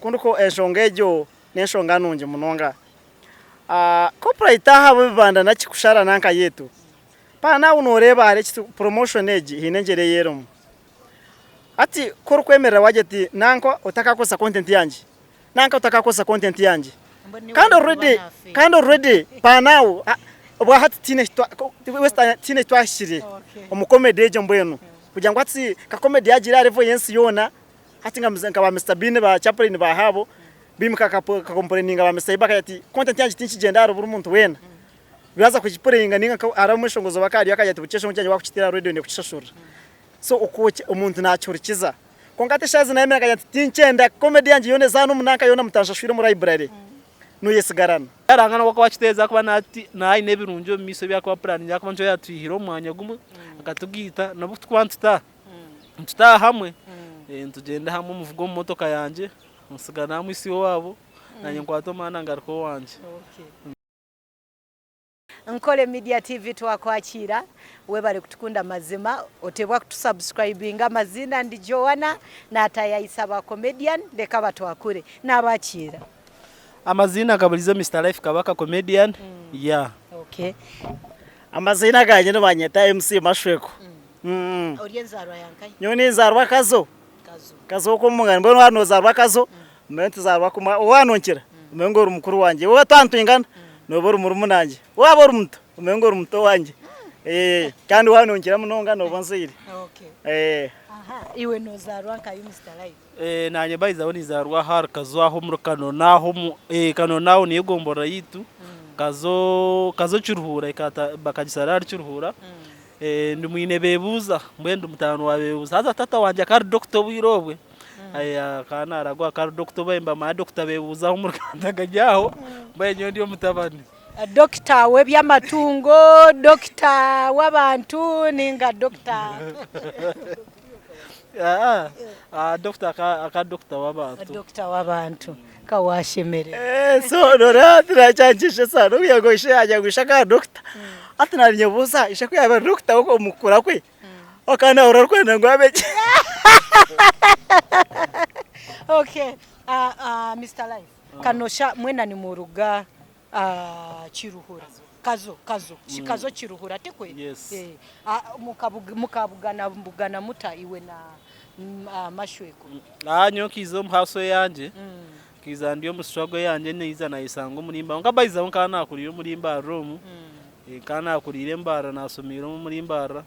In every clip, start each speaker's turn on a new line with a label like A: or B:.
A: Ku enshonga egyo n'enshonga nungi munonga. Copyright aha bibanda naki kushara nanka yaitu. Mpaha nawe noreeba hariho eki promotion egi haine engyeri ei erimu. Hati ku orikwemerera wagira oti nanka otakakozesa content yangye, nanka otakakozesa content yangye kandi already kandi already mpaha nawe obwahati tihaine eki twahikire omu comedy egyo mbwenu kugira ngu hati nka comedy yagira aha level y'ensi yoona Hati nka ba Mister Bean ba Chaplin ba Habo baimuka bakakompureninga ba Mister Iba akagira ati content yangye tinkigyenda ahari buri muntu weena. Baaza kugipureyinga ninga nka hariho omweshongozi oba akaba ariyo akagira ati buri kyeshongo kyangye waakukiteera aha radio oine kukishashurira. So okwo omuntu naakihurikiza. Kwonka hati eshaaha ezi naayemera nkagira nti tinkyenda comedy yangye yoona eza hanu omu nanka yoona mutanshashwire omu library nooyesigarana.
B: Ruhanga nabwo akaba akiteeza kuba aine ebirungi omu maisho ebi arikuba apuraninga ahakuba nikyo yaatwihire omu mwanya gumwe akatugaita n'obu turikuba nitutaaha. Nitutaaha hamwe, nitugyenda hamwe omuvuga omu motoka yangye, nsiga naamwitsya owaabo, naanye nkwata omuhanda ngaruka owangye.
C: Nkole Media TV twakwakiira webare kutukunda mazima otebwa kutusubscribinga amaziina ndi Joanna natayayisa ba comedian reka batwakure nabakiira.
B: Amaziina gaburize Mister Life Kabaka comedian yeah.
C: Okay.
A: Amaziina gangye nibanyeta MC Mashweko.
C: Ori enzaarwa ya nkahi?
A: Nyowe ninzaarwa Kazo.
C: Kazo.
A: Kazo okwo omu ngaro. Mbwenu waaba nozaarwa Kazo, omanye nituzaarwa kumwe. Waaba nonkira, omanye ngu ori mukuru wangye. Waaba twaba nitwingana, nooba ori murumuna wangye. Waaba ori muto, omanye ngu ori muto wangye. Kandi waaba nonkira munonga, nooba onzaire.
C: Okay. Aha, iwe nozaarwa nkahi Mister Life?
B: Naanye by the way ninzaarwa ahari Kazo aho omuri Kanoni aho Kanoni aho niyo egomborora yaitu. Kazo Kazo Kiruhura bakagisara ahari Kiruhura. Ndi mwine Bebuuza, mbwenu ndi mutaani wa Bebuuza. Haza taata wangye akaba ari dokita obwire obwe, akaba naaragwa akaba ari dokita obu nibamanya dokita Bebuuza aho omuri Kantagagi aho, mbwenu nyowe ndi omutabani.
C: Dokita w'eby'amatungo, dokita w'abantu nainga dokita.
B: Dokita akaba ari dokita w'abantu.
C: Dokita w'abantu. Ka waashemererwa.
A: So noreeba tinakyangishesa n'okugira ngu ishe yaagira ngu ishe akaba ari dokita hati naninyebuuza ishe ku yaabaire ari dokita omu kukura kwe akaba naahurira arikwenda ngu abe gye.
C: Okay, Mister Life, kanosha mwena nimuruga Kiruhura, Kazo, Kazo, Kazo Kiruhura tikwe?
B: Yes.
C: Mukabugana bugana muta iwe na Mashweko?
B: Nyowe nkaiza omu hustle eyangye, nkaiza ndi omu struggle eyangye naiza nayesanga omuri Mbarara. Kwonka by the way nkaba nakuriire omuri Mbarara omu, nkaba nakuriire Mbarara nasomeire omuri Mbarara,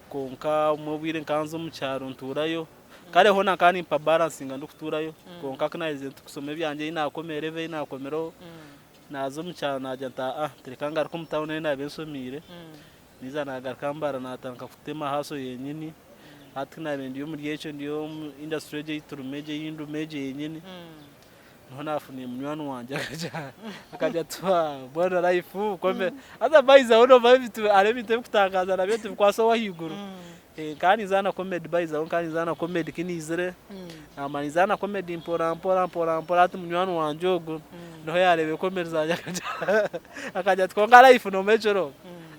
B: kwonka obumwe obwire nkaba nza omu kyaro ntuurayo. Kare hoona nkaba nimpa balansinga ndikutuurayo, kwonka ku naaherize kusoma ebyangye ei naakomire level ei naakomireho, naaza omu kyaro naagira nti aa reka ngaruke omu tawuni ei naabiire nshomiire, naiza naagaruka Mbarara naatandika kutema hustle yenyini, hati ku naabiire ndi omuri ekyo ndi omu industry egi ei turimu egi ei ndimu egi yenyini, niho naafuniire munywani wangye akagira ati mbwenu life haza by the way noomanya ebintu hariho ebintu ebirikutangaaza nabyo tibikwasa ow'ahaiguru. Nkaba ninzaana comedy by the way nkaba ninzaana comedy ku naizire naamara ninzaana comedy mpora mpora mpora mpora hati munywani wangye ogwo niho yaareebire comedy zangye akagira ati kwonka life noomanya ekiro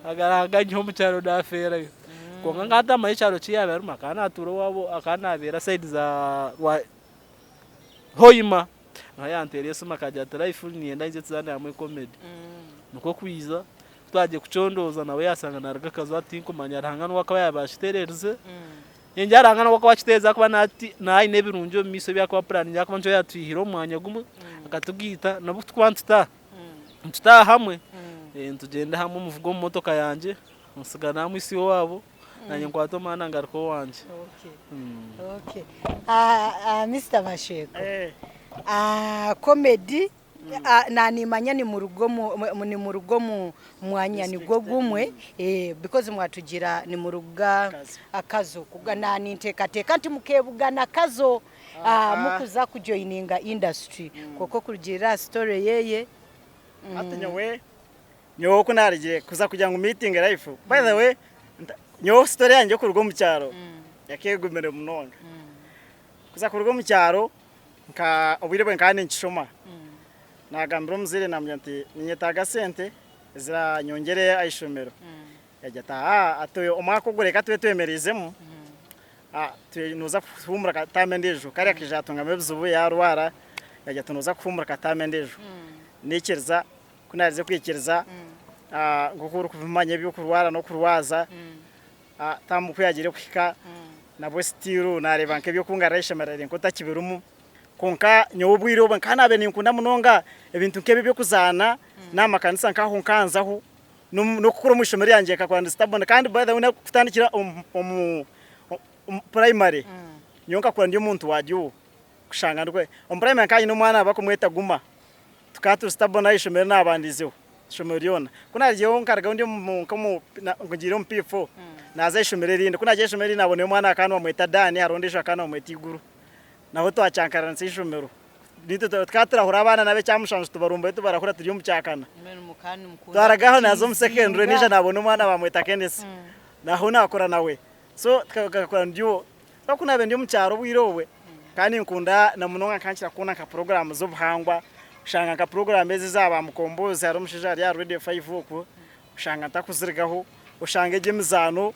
B: aganyiha omu kyaro naafeerayo. Kwonka nkaba ntamanya ekyaro ki yaabaire arimu akaba naatuura owaabo akaba naabeera side za Hoima. Niho yanteera esimu akagira ati life niinyenda nyije tuzaane hamwe comedy. Nikwo kwija Ku twagiye kucondooza nawe yaashanga naaruga Kazo ati tinkumanya Ruhanga niwe akaba yaaba akitereerize. Ningira Ruhanga niwe akuba akitereerize ahakuba naaba aine ebirungi omu maisho ebi arikuba apuraninga ahakuba nikyo yaatwihire omu mwanya gumwe akatugaita n'obu turikuba nitutaaha, nitutaaha hamwe, nitugyenda hamwe omuvuga omu motoka yangye, nsiga naamwitsya owaabo naanye nkwata omuhanda ngaruka owangye.
C: Mister Masheko, comedy Naanimanya nimuruga omu nimuruga omu mwanya nigwo gumwe because mwatugira nimuruga Kazo. Naaninteekateeka nti mukeebugana Kazo mukuza kujoininga industry kwonka okurugiirira aha story yeye.
A: Hati nyowe nyowe oku naarugire kuza kugira ngu meeting life by the way nyowe story yangye y'okuruga omu kyaro yakeegumire munonga. Kuza kuruga omu kyaro Nka obwire bwe nkaba ninkishoma, nagambira omuzaire namugira nti ninyetaaga sente eziranyongyere aha ishomero. Yagira ati aa ati omwaka ogu reka tube twemereizemu, noza kuhuumura taamu endiijo. Kare akaija yatungamu ebizibu yarwara. Yagira ati nooza kuhuumurika taama endiijo. Naikiriza, ku naaherize kwikiriza, nk'oku orikubimanya eby'okurwara n'okurwaza, taamu ku yaagiire kuhika, nabwo still naareeba nk'eby'okungarura aha ishomero ari nk'otakibirimu. Kwonka nyowe obwire obwo nkaba naabaire ninkunda munonga ebintu nk'ebi eby'okuzaana n'aha makanisa nk'aho nkanzaho, n'okukura omu ishomero ryangye nkakura ndi stubborn kandi by the way kutandikira omu primary, nyowe nkakura ndi omuntu wa duo. Kushanga ndikwe omu primary nkaba nyine omwana bakumweta Guma tukaba turi stubborn aha ishomero nabandizeho ishomero ryona ku narugireho nkarugaho ndi omu nkomu ngiire omu P4 naza aha ishomero erindi ku nagiire aha ishomero erindi nabonayo omwana akaba nibamweta Dan hariho ondijo akaba nibamweta Iguru naho twakyankaranisa ishomero nitwe tukaba turahura abaana n'abekyamushanju tubarumbayo tubarahura turi omu kyakana twaruga aho naza omu secondary naija nabona omwana bamweta Kenneth naho nakura nawe so tukakura ndyo Kwonka ku naabaire ndi omu kyaro obwire obwe, nkaba ninkunda na munonga nkaba nkira kukunda nka puroguraamu z'obuhangwa, oshanga nka puroguraamu ezi eza ba Mukombozi hariho omushaija ari aha Radio Five okwo, oshanga ntakuzirigaho, oshanga egyo emizaano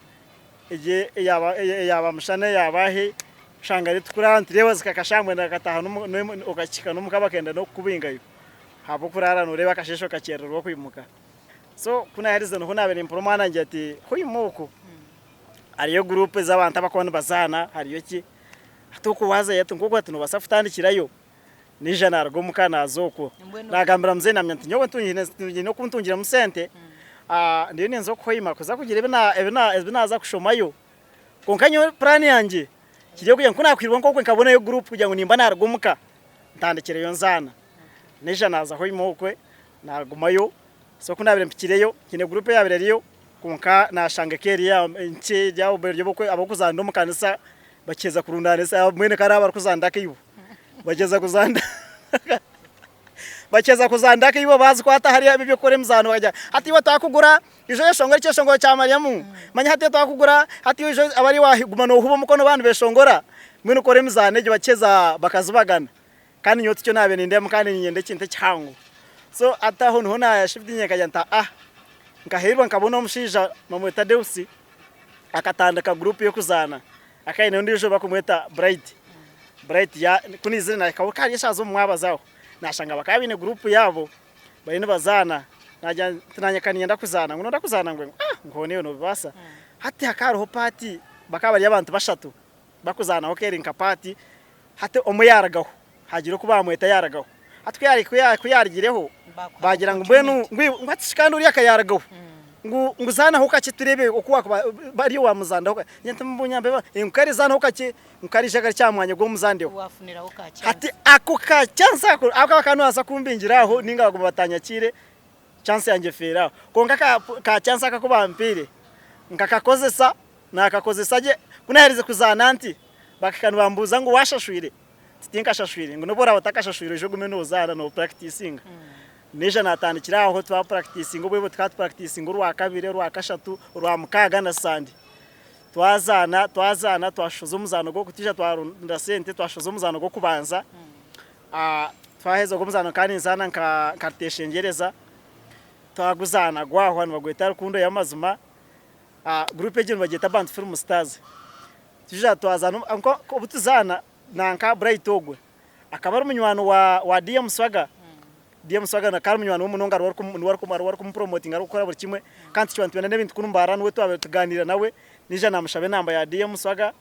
A: egyo eya ba Mushana eya baahi, oshanga nitukurara nitureeba zikakashaaha mbwenu akataaha okahika n'omuka bakenda n'okukubingayo ahabw'okuraara nooreeba akasheeshe okakyerererwa kwimuka. So ku naaherize niho naabaire nimpurira omwana angira ati hoima oku. Hariyo guruupu ez'abantu abarikuba nibazaana, hariyo ki, hati okwo waazayo hati nk'oku hati noobaasa kutandikirayo, naija naaruga omuka naaza okwo. Naagambira muzeeyi naamanya nti nyowe nyine oku ntungiremu sente, ndiyo ninza okuhoima kuza kugira ebi naaza kushomayo. Kwonka nyowe puraani yangye kiri ey'okugira ngu ku naakwirwa nk'okwe nkabonayo guruupu kugira ngu nimba naaruga omuka ntandikireyo nzaana. Naija naaza hoima okwe naagumayo. So ku naabaire mpikireyo, haine guruupu eyaabaire eriyo kwonka naashanga eka eri nkye eri aho bari ab'okuzaanira omu kanisa bakiheza kurundaanisa mbwenu kare abarikuzaanira akaibo bagyeza kuzaanira bakyeza kuzaanira akaibo baazikwata hariya eby'okukora emizaano bakagira hati iwe twakugura ija oyeshongore ekyeshongoro kya Mariamu manya hati iwe twakugura hati iwe ija abe ariiwe waaguma noohuuba omukono baaba nibeeshongora mbwenu kora emizaano egyo bakyeza bakazibagana. Kandi nyowe tikyo naabaire nindeeba kandi niinyenda ekintu ekihango. So hati aho niho naashifitinga nkagira nti ah, nkaheerwa nkabona omushaija bamweta Deus akatandika guruupu y'okuzaana akaba aine ondiijo barikumweta Bright. Bright ku naizire naahikaho kare eshaaha z'omu mwabazi aho, naashanga bakaba baine guruupu yaabo bariyo nibazaana, naagira nti naanye ka niinyenda kuzaana, ngu nooyenda kuzaana ngu ah ngu hoona iwe noobibaasa. Hati hakaba hariho paati bakaba bari abantu bashatu barikuzaanaho keri nka paati. Hati omwe yaarugaho, haagira oku baamweta yaarugaho. Hati ku yaarugireho, baagira ngu mbwenu ngu hati shi kandi oriya ka yaarugaho, ngu ngu zaanaho kakye tureebe oku waakuba bari waamuzaaniraho kakye. Nyowe nti munyambe ngu kare zaanaho kakye ngu kariija kari aha mwanya gw'omuzandeho. Hati ako ka chance ako, ako bakaba nibabaasa kumbingira aho nainga baguma batanyakiire, chance yangye efeere aho. Kwonka ka chance ako aku bampaire, nkakakozesa. Naakakozesa gye. Ku naaherize kuzaana nti, bakahika nibambuuza ngu waashashwire? Nti tinkashashwire. Ngu n'obu oraabe otakashashwire oije ogume noozaana noopurakitisinga. Naija naatandikira aho twapurakitisinga obwire obwo tukaba tupurakitisinga orwakabiri, orwakashatu, orwamukaaga na Sande. Twazaana, twazaana twashohoza omuzaano gw'oku twija twarunda sente twashohoza omuzaano gw'okubanza. Twaheza ogwo omuzaano nkaba ninzaana nka Ruteshengyereza, twaguzaana gwahwa nibagweta Rukundo y'amazima. Guruupu egyo nibagyeta Bantu Film Stars. Twija twazaana obu tuzaana nanka Bright ogwe akaba ari munywani wa DM Swaga. DM Swaga akaba ari munywani we munonga niwe arikumupromotinga arikukora buri kimwe kandi tukiba nitwenda n'ebintu kunu Mbarara niwe twabaire tugaaniira nawe naija namushaba enamba ya DM Swaga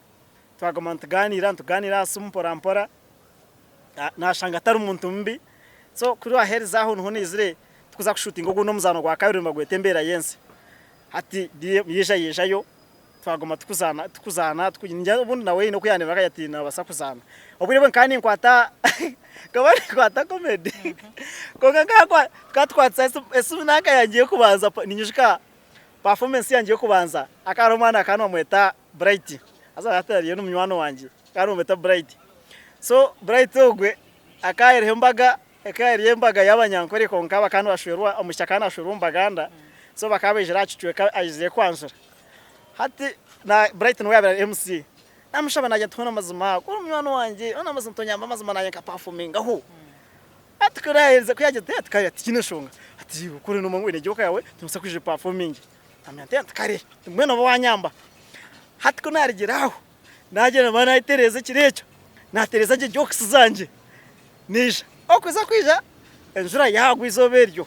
A: twaguma nitugaaniira nitugaaniira aha simu mpora mpora nashanga atari muntu mubi so kuri waheereza aho niho naizire tukuza kushuutinga ogundi omuzaano gwa kabiri nibagweta Embeera y'ensi. Hati yaija yaijayo twaguma tukuzaana tukuzaana obundi nawe haine oku yandeeba akagira ati naabaasa kuzaana. Obwire obwe nkaba ninkwata nkaba ninkwata comedy kwonka nkaba tukaba tukwatisa esimu nanka yangye y'okubanza ninyijuka performance yangye y'okubanza hakaba hariho omwana bakaba nibamweta Bright haza hati ariyo ni munywani wangye bakaba nibamweta Bright. So Bright ogwe akaba ayireho embaga Ekaba eri embaga y'Abanyankore kwonka bakaba nibashwerwa, omwishiki akaba nashwerwa omu Baganda, so bakaba baijire aha kicweka aizire kwanjura. Hati na Bright niwe yaabaire ari MC. Namushaba naagira nti hoona amazima ku ori munywani wangye, hoona amazima tonyamba amazima naanye nka performingaho. Hati ku naaherize ku yaagira ati ati kare tikiine nshonga, ati ku ori noomanya ngu oine joke yaawe noobaasa kwija operforminge. Naamanya nti ati kare mbwenu oba waanyamba. Hati ku naarugire aho, naagyenda naaba naayetereeza ekiro ekyo, naatereeza gye jokes zangye. Naija. Okuza kwija enjura yaagwa eizooba eryo,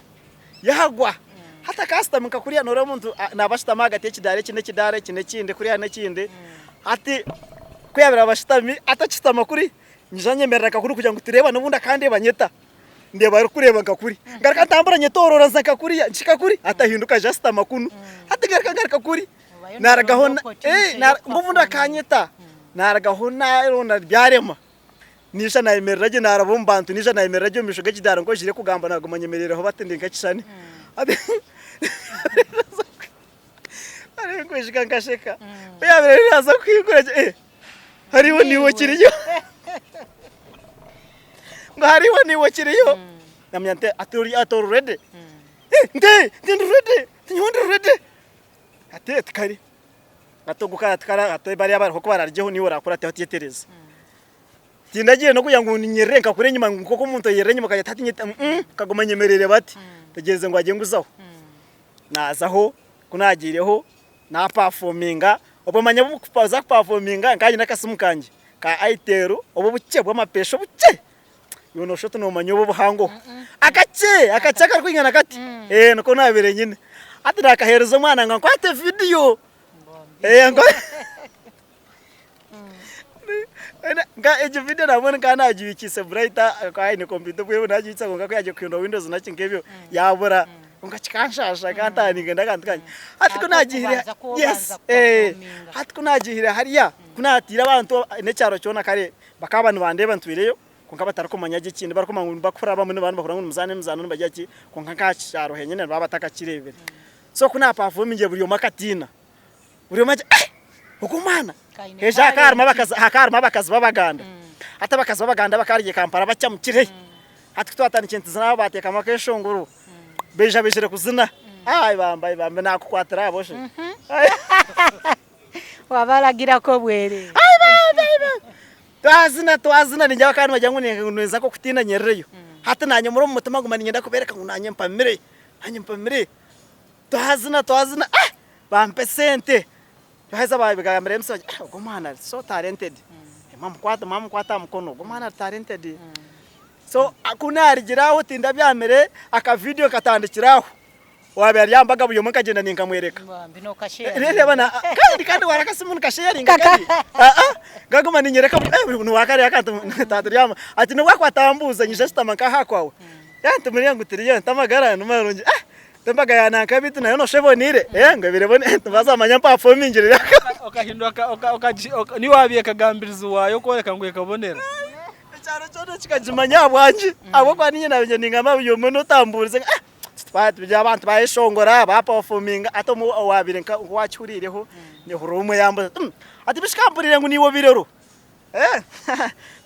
A: yaagwa. Hati akashutami nka kuriya nooreeba omuntu naaba ashutami ahagati y'ekidaara eki n'ekidaara eki n'ekindi kuriya n'ekindi. Hati ku yaabaire aba ashutami atakishutama kuri, nyija nyemerera nka kuri kugira ngu tureebane obundi akandeeba anyeta. Ndeeba arikureeba nka kuri. Ngaruka ntambura nyetooroora nza nka kuriya, mpika kuri, hati ahinduka aija ashutama kunu. Hati ngaruka ngaruka kuri,
C: Obayo
A: naarugaho
C: nooronda opportunity
A: ngu obundi akanyeta, naarugaho naaronda byarema. Naija nayemerera gye naaraba omu bantu, naija nayemerera gye omu maisho g'ekidaara nk'ogiire kugamba naaguma nyemereireho bati ndi nk'ekishushani. Arinkwijika nkasheka. Ku yaabaire naaza kuhingura gye, eh, hariho niiwe okiriyo. Ngu hariho niiwe okiriyo. Namanya nti ati ori ati ori ready? Eh, nti nti ndi ready, nti nyowe ndi ready. Ati ati kare. Hati ogu ka tikara hati bariya abariho ku bararugyeho niiwe oraakurateho otyetereze. Tindagiire n'okugira ngu nyerere nkakura enyima ngu nk'oku omuntu ayerera enyima akagira ati hati nyete mm nkaguma nyemereire bati ntegyerize ngu agye nguzaho. Naazaho ku naagiireho naapafominga obwo manya obu kuza kupafominga nkaba nyine akasimu kangye ka Itel obu obukye bw'amapeesa obukye iwe nooshusha oti noomanya obu obuhango akakye akakye akarikwingana kati ee niko naabaire nyine. Hati naakaheereza omwana ngu ankwate vidiyo. Nka egyo vidiyo nabwo nkaba nagibikiise Bright akaba aine kompyuta obwo nagibikiise kwonka ku yagiire kuhindura windows naki nk'ebyo yabura kwonka kikanshasha kantaninga n'akantu kangye. Hati ku nagihire
C: Ahabw'okubanza ku
A: yes
C: obanza kupafominga.
A: hati ku nagihire hariya ku natiire abantu n'ekyaro kyona kare bakaba nibandeeba ntwireyo kwonka batarikumanya gye ekindi barikumanya ngu nibakura bamwe nibahurira ngu nimuzaana emizaano nibagira ki kwonka nk'aha kyaro henyine nibaba batakakireebire. So ku napafomingiire buri omwe akatiina. Buri omwe agira eh ogu omwana
C: Kaine
A: heja hakaba harimu
C: talent.
A: abakazi hakaba harimu abakazi b'Abaganda. Hati abakazi b'Abaganda bakarugire Kampala bakyamukire. Hati ku twatandikire nituzina nabo baateekamu akeshongoro baija baijire kuzina. Ai bambe ai bambe naakukwatira aha boshe.
C: Wabaragirako obwerere.
A: Ai bambe ai bambe. Twazina twazina ningira bakaba nibagira ngu ninza nk'okutiina nyerereyo. Hati naanye muri omu mutima nguma niinyenda kubeereka ngu naanye mpamire, naanye mpamire. Twazina twazina ah bampa esente baheza babigambira MC bati ah ogu omwana ari so talented mwamukwata mwamukwata aha mukono ogu omwana ari talented so ku narugiire aho tindabyamire aka video katandikira aho owaabaire ari aha mbaga buri omwe nkagyenda ninkamworeka
C: Bambi nokasharinga.
A: Reeba na kandi kandi warakasimu nikasharinga kari aa nkaguma ninyoreka buri eh niwakareeba akantu taturyama ati nobu akwatambuuza nyija shutama nkaha kwawe nti muriya ngu tiriyo nti amagara nimarungi ah Embaga ya nanka beitu nayo noshusha eboniire eh ngu ebaire eboniire tibazamanya mpafomingire
B: Okahindura ka- oka- okagi- oka- niiwe waabaire kagambirizi waayo kworeka ngu ekabonera.
A: Ekyaro kyona kikagimanya ahabwangye ahabw'okuba niinye naabaire ningamba buri omwe n'otambuurize ngu ah titwa abantu bayeshongora bapafominga hati omwe owaabaire nka owakihuriireho nehurira omwe yambuuza ati mm ati bishi ka mpuriire ngu niiwe obaire oriho eh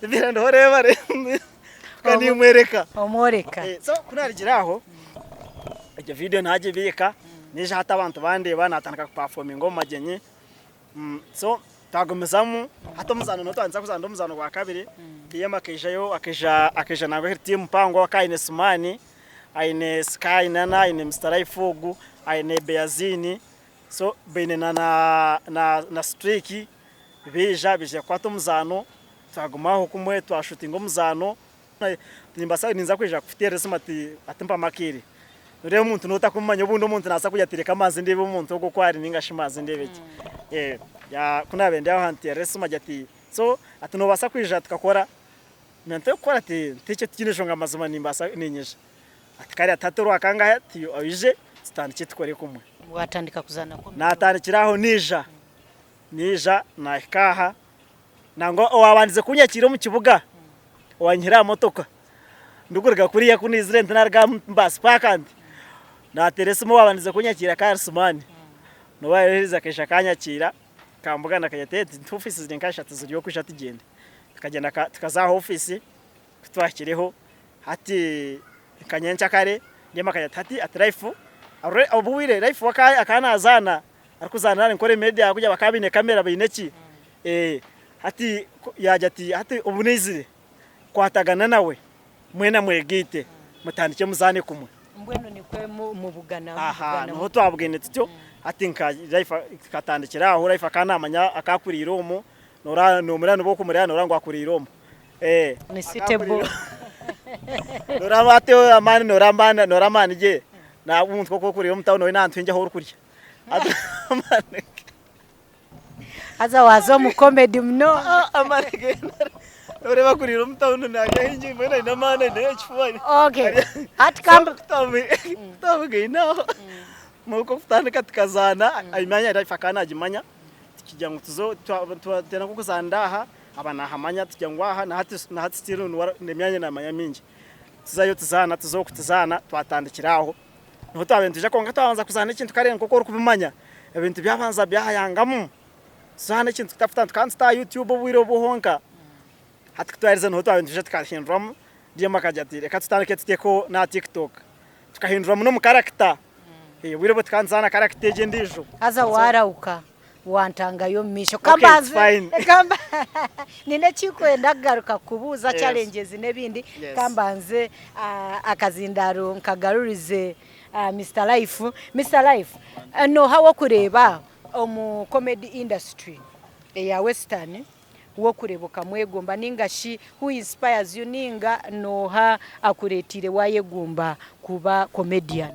A: mbaire ndiho reeba ka nimworeka.
C: Omworeka.
A: So ku naarugire aho Egyo vidiyo nagibiika naija hati abantu bandeeba natandika kupafominga omu magyenyi so twagumizamu hati omuzaano niho twatandikire kuzaana omuzaano gwa kabiri DM akaijayo akaija akaija nangwa eri tiimu mpango akaba aine Sumani aine Sky Nana aine Mister Life ogu aine Beyazini so baine na na na Streak baija baija kukwata omuzaano twaguma aho kumwe twashutinga omuzaano. Nimbaasa ninza kwija kukuteerera esimu ati ati mpa amakeere. Noreeba omuntu notakumumanya obundi omuntu nabaasa kugira ati reka mbanze ndeebe omuntu ogu oku ari ninga shi mbanze ndeebe ki. Ku naabaire ndi aho anteerera esimu agira ati so ati nobaasa kwija tukakora? Nyowe nti kukora ati ekyo tikiine nshonga mazima nimbaasa niinyija. Ati kare ati hati orwakangahe ati oije tutandikye tukore kumwe.
C: Watandika kuzaana comedy?
A: Naatandikira aho naija, naija naahika aha Nangwa owaabandize kunyakiira omu kibuga owanyihire aha motoka ndikuruga kuriya ku naizire nti naaruga aha baasi paaka nti naateera esimu owaabandize kunyakiira akaba ari Sumaani. Niwe yaaherize akaija akanyakiira kambugana akagira ati eti ofiisi ziri nka ishatu ziri oku ija tugyende. Tukagyenda tukaza aha ofiisi ku twahikireho hati nka nyenkyakare Ndiemu akagira ati hati ati life obwire life we akaba naazaana arikuzaana nari nkore media kugira bakaba baine kamera baine ki hati yaagira ati hati obu naizire kwatagana nawe mwena mwegaite mutandikye muzaane kumwe.
C: Mbwenu nikwo mubugana
A: Aha niho twabugaine tutyo hati nka life tukatandikira aho life akaba namanya akaba akuriire omu noora nomureba nobu okumureba noora ngu akuriire omu.
C: Ni suitable.
A: Noreeba hati amaani noreeba amaani noreeba amaani ge omuntu nk'oku orikuriira omu tawuni oine ahantu haingi ahu orikurya. Hati amaani ge.
C: Haza waaza omu comedy munonga.
A: Amaani ge noreeba kuriira omu tawuni narya haingi mbwenu aine amaani aine ekifuba.
C: Okay. Hati kamba
A: Kutamugaine aho. Nikwo kutandika tukazaana emyanya life akaba nagimanya tukigira ngu tuze twatandika nk'okuzaanira aha aba nahamanya tugira ngu aha nahati nahati still emyanya namanya mingi tuzayo tuzaana tuza oku tuzaana twatandikira aho niho twabaire nitwija kwonka twabanza kuzaana ekintu kare nk'oku orikubimanya ebintu byabanza byayangamu tuzaana ekintu tukaba nituta aha YouTube obwire obu honka hati kutwaherize niho twabaire nitwija tukahinduramu DM akagira ati reka tutandike tuteho n'aha TikTok tukahinduramu n'omu character. Obwire obu tukaba nituzaana character egyo endiijo.
C: Haza warahuka wantangayo omu maisho.
A: Okay, it's fine.
C: Nyine ekikwenda kugaruka kukubuuza
A: Yes.
C: challenges n'ebindi.
A: Yes.
C: Kambanze akazindaaro nkagarurize Mister Life. Mister Life, nooha wokureeba omu comedy industry eya western w'okureeba okamwegomba ninga shi who inspires you ninga nooha akureteire wayegomba kuba comedian?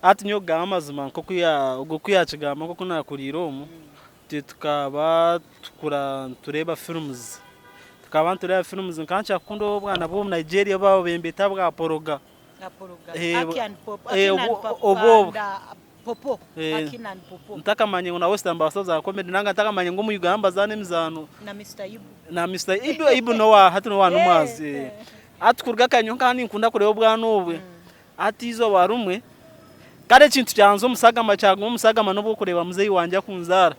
B: Hati nyowe kugamba amazima nk'oku ya ogwo ku yakigamba nk'oku nakuriire omu, itwe tukaba tukura nitureeba films, tukaba nitureeba films nkaba nkyakukunda obwana bw'omu Nigeria obu babaire nibeeta bwa poroga. Obu obwo.
C: Popo, Akin and Popo.
B: Ntakamanye ngu na Western nibabaasa kuzaana comedy nanga ntakamanye ngu omu Uganda nibazaana emizaano.
C: Na Mister Ibu.
B: Na Mister Ibu, Ibu nowa hati nowa nomwazi. Hati kuruga kare nyowe nkaba ninkunda kureeba obwana obwe. Hati eizooba rimwe, kare ekintu kyanza omusagama kyaguma omusagama nobwokureeba muzeeyi wangye akunzaara.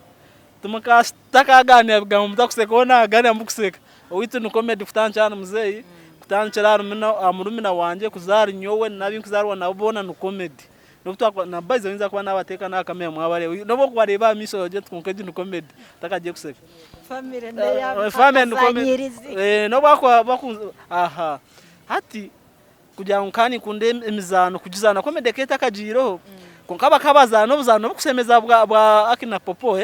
B: Timukaganira bigambo mutakuseka ou naaganira mukuseka. Owaitu ni comedy kutandikira ahari muzeeyi, kutandikira aha murumuna wangye kuza ahari nyowe n'abu nkuzaarwa nabo boona ni comedy. N'obu twakuba na by the way nyinza kuba naabateeka n'aha kamera mwabareeba n'obu orikubareeba aha maisho noogira oti kwonka egi ni comedy otakagiye kuseka.
C: Family neya
B: Family ni comedy.
C: akazanyirizi.
B: N'obu bakuba bakunze aha hati kugira ngu nkaba ninkunda emizaano kugizaana comedy ekaba etakagiireho kwonka bakaba bazaana obuzaano oburikushemeza bwa bwa Aki na Popo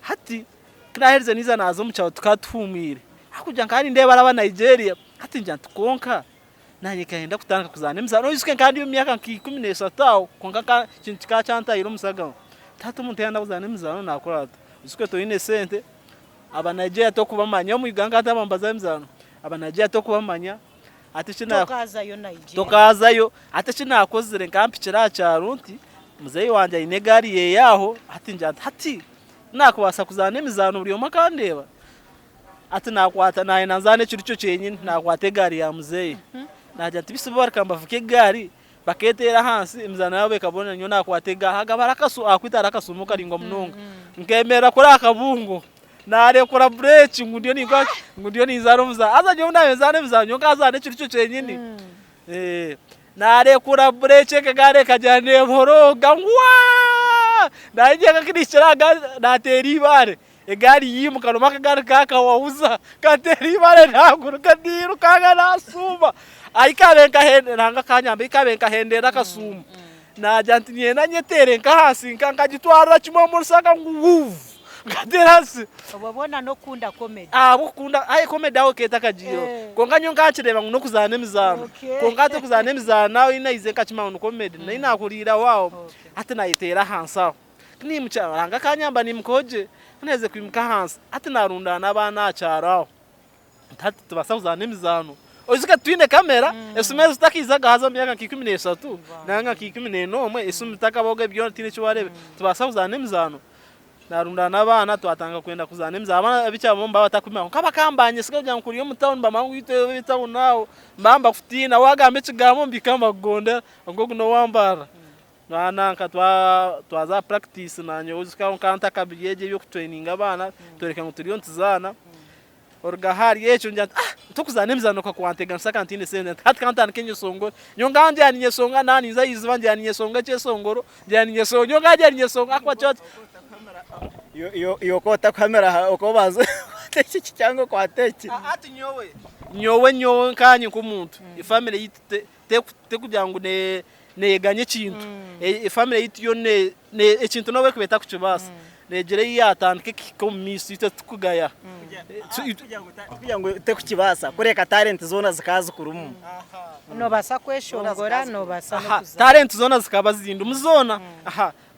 B: hati ku naaherize naiza naaza omu kyaro tukaba tuhuumwire ahabw'okugira nkaba nindeeba aba Nigeria hati ngira nti kwonka Naanye nkayenda kutandika kuzaana emizaano oijuke nkaba ndi omu myaka nka 13 aho kwonka nka ekintu kikaba kyantahire omu shagama. Hati omuntu yaayenda kuzaana emizaano naakora ata? Oijuke toine sente, aba Nigeria tokubamanya, omu Uganda hati aba nibazaana emizaano, aba Nigeria tokubamanya, hati eki na
C: Tokaazayo Nigeria.
B: tokaazayo, hati eki naakozire nkaba mpikire aha kyaro nti muzeeyi wangye aine egaari yeeye aho, hati ngira nti hati naakubaasa kuzaana emizaano buri omwe akandeeba? Hati nakwata nayenda nzaane ekirukyo kyenyini nakwata egaari ya muzeeyi nagira nti bisi bo bareka nibavuga egaari baketeera ahansi emizaano yaabo ekabonera nyowe nakwata egaari hakaba hariho akasu ahakwita hariho akasuumo karaingwa munonga nkemerera kuri aha kabungo narekura bureeki ngu ndiyo ninkoraki ngu ndiyo ninzaana omuzaano haza nyowe naaba ninzaana emizaano nyowe nkazaana ekirukyo kyenyini Naarekura bureeki egaari ekagira neeboroga ngu waa! Nainye nka aha gaari naateera eibaare, egaari yaimuka reero akagaari kaakawahuza kateera eibaare naaguruka niirukanga naashuuma. Ahi kaabaire nikahendera, Ruhanga akanyamba ahi kaabaire nikahendera akashuuma, naagira nti niinyenda nyeteere nk'ahansi nkagitwarira kimwe omu rushaka ngu wuuvu nkateera ahansi.
C: Obwo bwona n'okukunda comedy.
B: Ahabw'okukunda aye comedy aho ekaba etakagiireho. Kwonka nyowe nkaba nkireeba ngu n'okuzaana emizaano. Kwonka hati okuzaana emizaano aho ahi naize nkakimanya ngu ni comedy. Nahi naakuriire aho aho, hati naayeteera ahansi aho. Ku naimukire Ruhanga akanyamba naimukaho gye. Ku naaherize kwimuka ahansi, hati naarundaana abaana aha kyaro aho. Nti hati nitubaasa kuzaana emizaano. Oijuke titwine kamera, esimu ezo zitakaizaga haza omu myaka nka 13 nari nka 11, esimu zitakabahoga ebyo byona tihaine eki waareeba. Nitubaasa kuzaana emizaano. Naarundana n'abaana twatandika kwenda kuzaana emizaano. Abaana ab'ekyaro bo nibaba batakumanya kwonka bakaba nibanyesiga kugira ngu kuriya omu tawuni nibamanya ngu itwe ab'etawuni aho nibaba nibakutiina waagamba ekigambo nibahika nibakugondera ngu ogu n'owambarara. Nanka twaza aha practice naanye oijuka aho nkaba ntakabiri egyo ey'okutureyininga abaana tworeka ngu turiyo nituzaana. Oruga ahari ekyo ngira nti ah tokuzaana emizaano okakuwanteganisa kandi tiine sente nti hati kantandike nyesongore. Nyowe nkaba ngira ninyesonga naaba ninza aha iziba ngira ninyesonga ekyesongoro ngira ninyesonga nyowe nkaba ngira ninyesonga ahakuba kyo
A: Iwe okaba otakuhamira aha okaba obanza okwata eki cyangwa okwata eki.
B: Hati nyowe nyowe nyowe nkanye nk'omuntu efamily yitu tekugira ngu neyeganya ekintu efamily yitu yo ekintu nobu ekuba etakukibaasa. Negira ei yaatandika ekahika omu maisho itwe titukugaya.
A: Tikugira ngu tekukibaasa kureka talent zoona zikaba zikurimu.
C: Noobaasa kweshongora, noobaasa n'okuzaana.
B: Talent zoona zikaba zindimu zoona.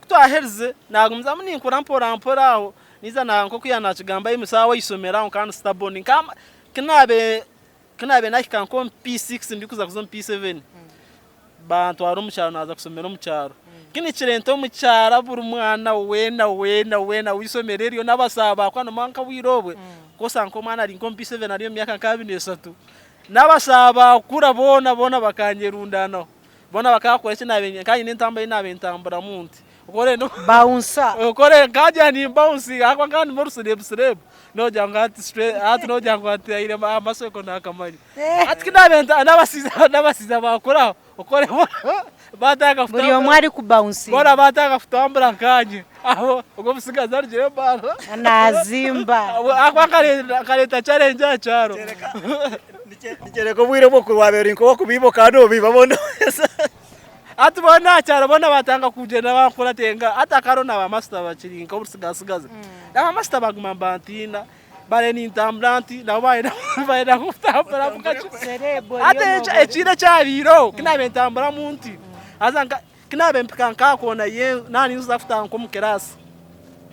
B: Ku twaherize naagumizamu ninkura mpora mpora aho, naiza nk'oku yaanakigamba omusaho w'eishomero aho nkaba ndi stubborn. Ku naabaire naahika nk'omu P6 ndikuza kuza omu P7, Bantwara omu kyaro naaza kushomera omu kyaro. Ku nikireeta omu kyaro buri mwana weena weena weena w'eishomero eryo n'abashaho baakora noomanya nk'obwire obwe ku osanga nk'omwana ari nk'omu P7 ari omu myaka nk'abiri n'eshatu. N'abashaho baakura boona boona bakanyerundanaho. Boona bakakora eki naabaire nkaba nyine entambura ei naabaire ntamburamu nti.
C: Bouncer.
B: Okore nkagira nimbawunsinga ahakuba nkaba ndi orusirebusirebu nogira ngu hati nogira ngu hati amaseko nakamanya. Hati ku n'abashaija baakuraho okore baatandika
C: Buri omwe arikubawunsinga.
B: Boona baatandika kutambura nkaanye aho ogwo omutsigazi arugire Mbarara.
C: Naazimba.
B: Ahakuba nkareeta challenge aha kyaro.
A: Nikyoreka obwire obwo ku waabaire ori nk'ow'okubiiba okaba noobiiba boona.
B: Hati boona aha kyaro boona baatandika kugyenda bankurate hati hakaba hariho na baamasita bakiri nk'orutsigatsigazi. Na baamasita baaguma nibantiina. Mbaire nintambura nti nabo baayenda kutambura kakye. Hati ekindi ekyabaireho ku naabaire ntamburamu nti haza ku naabaire mpika nk'aha koona naaba ninza kutaaha nk'omu kiraasi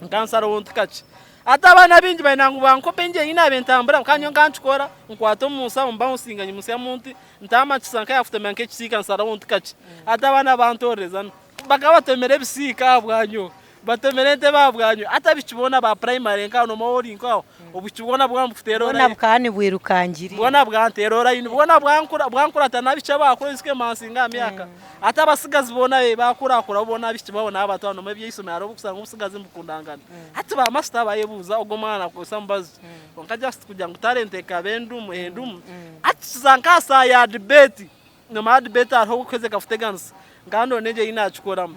B: nkansaraho nti kakye. Hati abaana baingi baayenda ngu bankope engyeri ei naabaire ntamburamu kandi nyowe nkaba nkikora nkwata omu nshaho mbawunsinga nyimutsyamu nti ntamakisa nkayaakutemera nk'ekisiika nsaraho nti kakye. Hati abaana bantooreza bakaba batemera ebisiika ahabwa nyowe. Batemera entebe aha bwanyu. Hati abaishiki boona ba primary nkaho noomanya ori nkaho, obwishiki bwona bwaba nibukuteera
C: Bwona
B: orayini.
C: bukaba nibwirukangirira.
B: Bwona bwanteera orayini, bwona bwankura bwankurata n'abaishiki abakuru oiswe bansinga aha myaka. Hati abatsigazi boona be baakurakuraho boona abaishiki baabo naabatwara noomanya eby'eishomero hariho obu okusanga obutsigazi nibukundangana. Hati ba masita bayebuuza ogu omwana naakozesa mubazi ki? Kwonka just kugira ngu talent ekaba endumu endumu. Hati tuza nk'aha saaha ya debate. Nomara debate hariho obu ekakuteganisa nkaba ndoona egyo ei naakikoramu.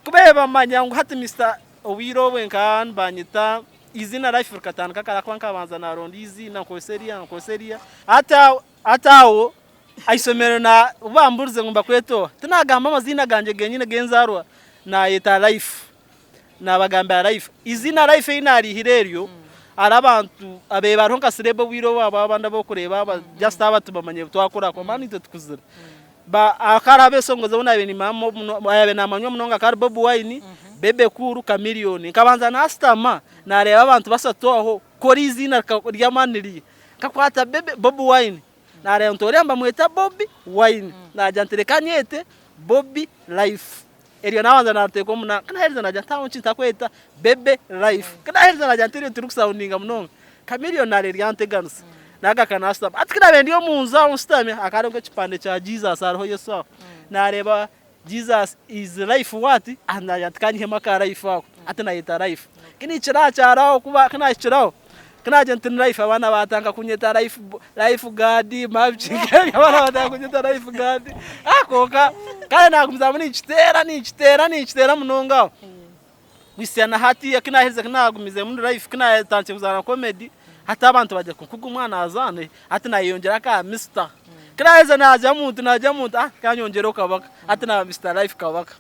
B: Ku baabaire bamanya ngu hati Mister obwire obwe nkaba nibanyeta eiziina Life rikatandika kare ahakuba nkabanza naaronda eiziina nkozesa eriya nkozesa eriya. Hati aho hati aho ahaishomero na obu bamburize ngu nibakweta oha, tinaagamba amaziina gangye genyine ag'enzaarwa, naayeta Life. Naabagambira Life. Eiziina Life ei naariihire eryo, hariho abantu abaire bariho nka celeb obwire obu abo abandi abu orikureeba aba just aba tubamanyire twakura kwonka naitwe tukuzire. Ba hakaba hariho abeeshongozi abu naabaire nimanya ayaabaire naamanywa munonga akaba ari Bobi Wine, Bebe Cool, Chameleone. Nkabanza naashutama naareeba abantu bashatu aho kora eiziina ry'amaani riiha. Nkakwata Bebe Bobi Wine naareeba nti oriya nibamweta Bobi Wine naagira nti reka nyete Bobi Life. Eryo nabanza nariteeka omu nanka, ku naherize nagira nti aho nki ntakweta Bebe Life, ku naherize nagira nti eryo tirikusoundinga munonga, Chameleone nareeba ryanteganisa, nagaruka nashutama. Hati ku nabaire ndi omu nju aho nshutami, hakaba hariho nk'ekipande kya Jesus hariho Yesu aho, nareeba Jesus is life what, nagira nti kanyihemu aka life ako, hati nayeta life. Ku nahikire aha kyaro aho, ku nahikire aho, Ku naagira nti ni life abaana baatandika kunyeta life life guard mabiki abaana baatandika kunyeta life guard ah kwonka kare naagumizamu ninkiteera ninkiteera ninkiteera munonga aho kuhitsya na hatiiya ku naaherize ku naagumizemu ndi life ku naatandikire kuzaana comedy hati abantu bagira kwonka ogu omwana azaana hati naayeyongyera aka mister ku naaherize naagira muntu naagira muntu ah kanyongyereho kabaka hati naaba Mister life kabaka.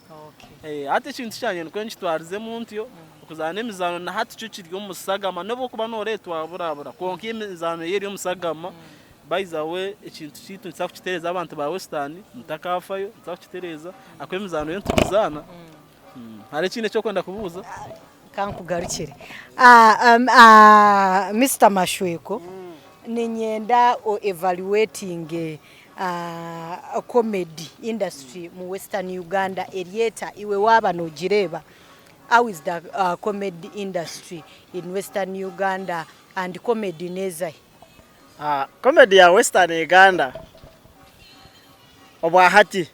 B: Hati ekintu kyangye nikwo nkitwarizemu ntyo. Okuzaana emizaano na hati kyo kiri omu shagama n'obu orikuba nooreetwa waburabura kwonka emizaano yo eri omu shagama. By the way ekintu kyaitu nituza kukitereeza abantu ba Western mutakaafayo nituza kukitereeza ahakuba emizaano yo nitugizaana. Hariho ekindi eki orikwenda kubuuza?
C: Kankugarukire. Mister Mashweko, niinyenda o evaluatinge comedy industry mu Western Uganda eri eta iwe waaba noogireeba? How is the comedy industry in western Uganda and comedy nezahi?
A: Comedy ya western Uganda obwahati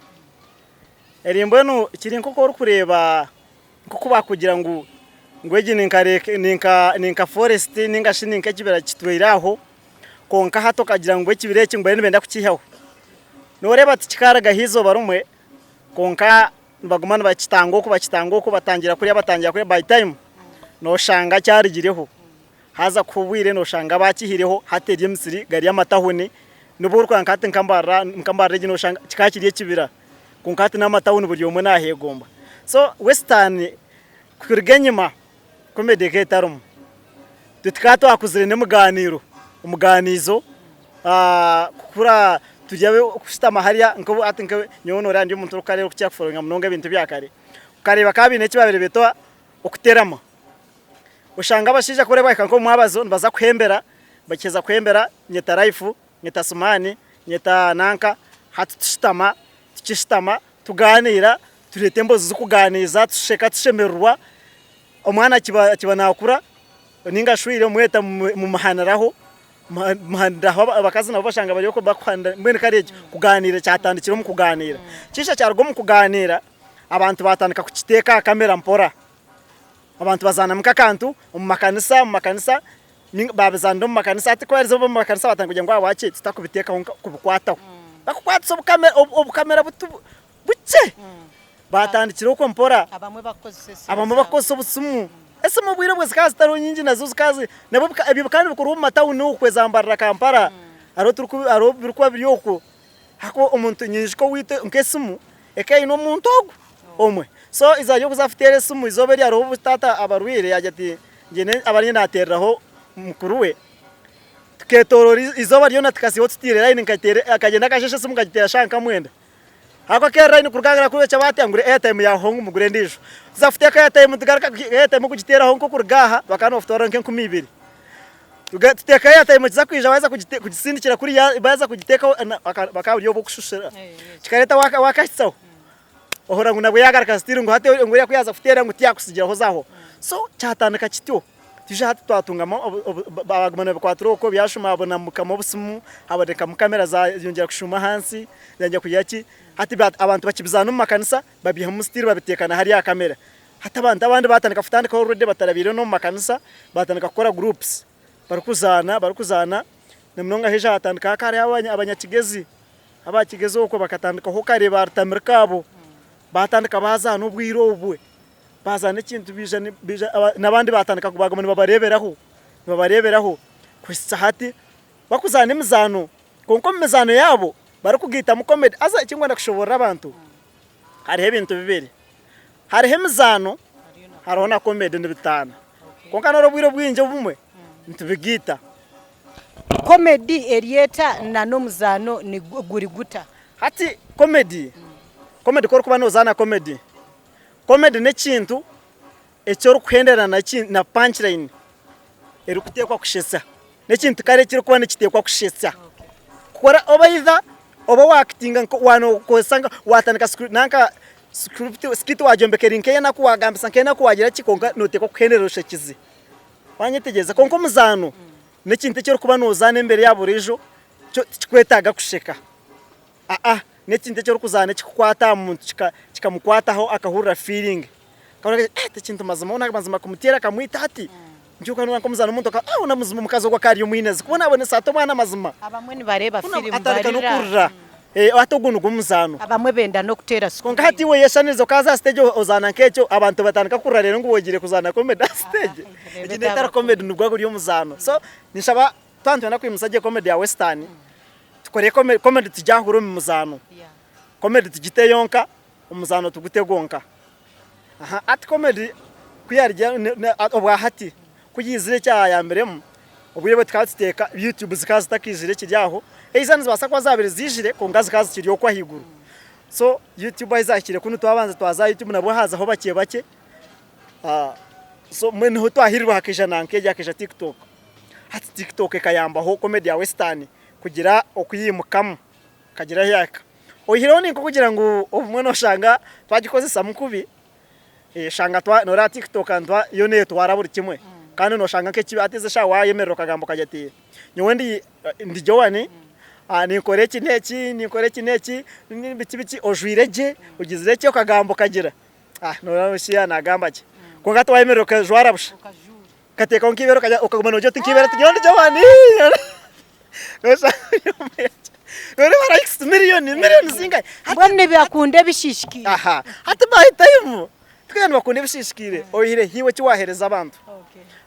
A: eri mbwenu kiri nk'oku orikureeba nk'oku bakugira ngu ngu egi ninka forest ninga shi ninka ekibira kitwire aho kwonka hati okagira ngu ekibira eki mbwenu nibenda kukiihaho. Noreeba tikikarugaho eizooba rimwe kwonka nibaguma nibakitanga oku bakitanga oku batangira kuriya batangira kuriya by time noshanga kyarugireho haza kuha obwire noshanga bakihireho hati eri emisiri gari amatahuni nobu orikureeba nka hati nka Mbarara nka Mbarara egi noshanga kikaba kiri ekibira kwonka hati n'amatahuni buri omwe nahegomba so western kuruga enyima. Comedy ekaba etarimu. Itwe tukaba twakuzire n'emiganiiro, omuganiizo, kukura turi ab'okushutama hariya nk'obu hati nka nyowe nooreeba ndi omuntu orikukara orikukira kufollowinga munonga ebintu ebya kare. Okareeba bakaba baine eki baabaire nibeeta okuterama. Oshanga abashaija ku barikuba bahika nk'omu mwabazo nibaza kuhembera, bakiheza kuhembera nyeta Life, nyeta Sumaani, nyeta nanka, hati tushutama, tukishutama tugaaniira, tureeta emboozi z'okugaaniiza, tusheka tushemererwa, omwana akiba akiba naakura ninga ashwire omweta mumuhaniraho, muhaniraho abakazi nabo bashanga bari okwo bakuhanira mbwenu kare ekyo kugaaniira kyatandikira omu kugaaniira. Kiija kyaruga omu kugaaniira, abantu baatandika kukiteeka aha kamera mpora. Abantu bazaanamu nk'akantu omu makanisa, omu makanisa, babizaanira omu makanisa hati ku bariza omu makanisa batandika kugira ngu ahabwaki tutakubiteekaho kubikwataho. Bakukwatisa obukamera bukye, batandikire okwo mpora.
C: Abamwe bakukozesa esimu
A: Abamwe bakukozesa obusimu. Esimu obwire obwo zikaba zitariho nyingi nazo zikaba zi nabwo ebyo bikaba nibikorwa omu matawuni okwo eza Mbarara Kampala hariho birikuba biri okwo. Ahakuba omuntu nyijuka owaitu nk'esimu ekaba eine omuntu ogwo omwe. So eizooba ry'okuza kuteera esimu eizooba eryo hariho obu taata abarwaire yaagira ati ngyende abe ariyo naateereraho mukuru we. Tukeetooroora eizooba ryona tukasiiba tutaire layini nkateera akagyenda akasheesha esimu nkagiteera shaaha nka mwenda. Ahabw'okuba akeera layini kuruga aha kureeba ati ngure airtime yaahoho ngu mugure endiijo. Tuza kuteeka airtime tugaruka airtime kugiteeraho nk'okuruga aha bakaba nibakutwarira nk'enkumi ibiri. Tuteeka airtime kiza kwija baaheza kugisindikira kuriya baaheza kugiteekaho bakaba bari obw'okushushira. Kikareeta waakahitsaho ohurira ngu nabwo yaagaruka still ngu hati ngu oriya ku yaaza kuteera ngu tiyakutsigireho zaho. So kyatandika kityo. Twija hati twatungamu baaguma nibabikwatira okwo byashuma habonamukamu obusimu, habonekamu kamera zayongyera kushuuma ahansi, zayongyera kugira ki. Hati abantu bakibizaana omu makanisa babiihamu still babiteeka na hariya aha kamera. Hati abantu abandi baatandika kutandikaho already batarabaire n'omu makanisa, baatandika kukora groups barikuzaana barikuzaana na munonga haija haatandikaho akare abanyakigezi, abakigezi okwo bakatandikaho kare ba Rutamire abo, baatandika baazaana obwire obwe, baazaana ekintu baija baija n'abandi baatandika baaguma nibabareeberaho nibabareeberaho kuhitsya hati bakuzaana emizaano kwonka omu mizaano yaabo barikugaitamu comedy. Haza eki ndikwenda kushoboorora abantu, hariho ebintu bibiri. Hariho emizaano hariho na comedy nibitaana kwonka nari obwire obwingi obumwe nitubigaita.
C: Comedy eri eta na n'omuzaano guri guta?
A: Hati comedy, comedy ku orikuba nozaana comedy, comedy n'ekintu eki orikuhendera na punch line erikuteekwa kushesa. N'ekintu kare ekirikuba nikiteekwa kushesa. Kukora oba either oba waakitinga waanokozesa nka waatandika nanka script skit waagyombeka eri nk'enaku waagambisa nk'enaku waagira ki kwonka nooteekwa kuhenderera oshekize. Waanyetegyereza? Kwonka omuzaano n'ekintu eki orikuba noozaana embera ya buriijo kyo tikikwetaaga kusheka. Aa n'ekintu eki orikuzaana ekikukwata aha muntu kikamukwataho akahurira feeling. Akahurira ati eh ekintu mazima hoona mazima kumuteera akamwita ati? Nikyo orikureeba nk'omuzaano omuntu aka ah hoona mazima omukazi ogu akaba ari omwinazi kubonabonesa ata omwana mazima.
C: Abamwe nibareeba firimu
A: Atandika
C: barira.
A: n'okurira. Hati ogwo nigwo muzaano.
C: Abamwe benda n'okuteera
A: Kwonka hati
C: screen.
A: iwe oyeshaniriza okaza aha stage ozaana nk'ekyo abantu batandika kurira reero ngu ogiire kuzaana comedy aha stage. Egi n'etari comedy nigwo guri omuzaano. So ninshaba twaba nitwenda kwimutsya gye comedy ya western, tukore comedy tugyahure omu muzaano. Comedy tugite yonka, omuzaano tugute gwonka. Hati comedy ku yarugireho obwa hati ku yaizire eki yayambiremu, obwire obu tukaba tuteeka YouTube zikaba zitakaizire kiri aho, eiza nizibaasa kuba zabaire ziizire kwonka zikaba zikiri okwo ahaiguru. So YouTube ahu zahikire kunu twabanza twaza aha YouTube nabwo haazaho bakye bakye, so mbwenu niho twahirirwe hakaija nanka egi hakaija TikTok. Hati TikTok ekayambaho comedy ya western kugira oku yaimukamu. Akagira ahu yaahika. Oihireho ni nk'okugira ngu obumwe nooshanga twagikozesamu kubi, oshanga nooreeba TikTok yo neetwara buri kimwe kandi nooshanga nk'ekibi hati ezi eshaaha waayemerera okagamba okagira oti nyowe ndi Joan, ninkora eki n'eki, ninkora eki n'eki, biki biki, ojwaire gye, ogizire ki okagamba okagira, nooreeba ngu shi naagamba ki? Kwonka hati waayemerera okajwara busha, okateekaho nk'eibeere okaguma noogira oti nk'eibeere oti nyowe ndi Joan. Noreeba likes miriyoni miriyoni zingahi?
C: Mbwenu nibakunda ebishiishikaire.
A: Aha hati by time twena nibakunda ebishiishikaire oihireho iwe eki waheereza abantu.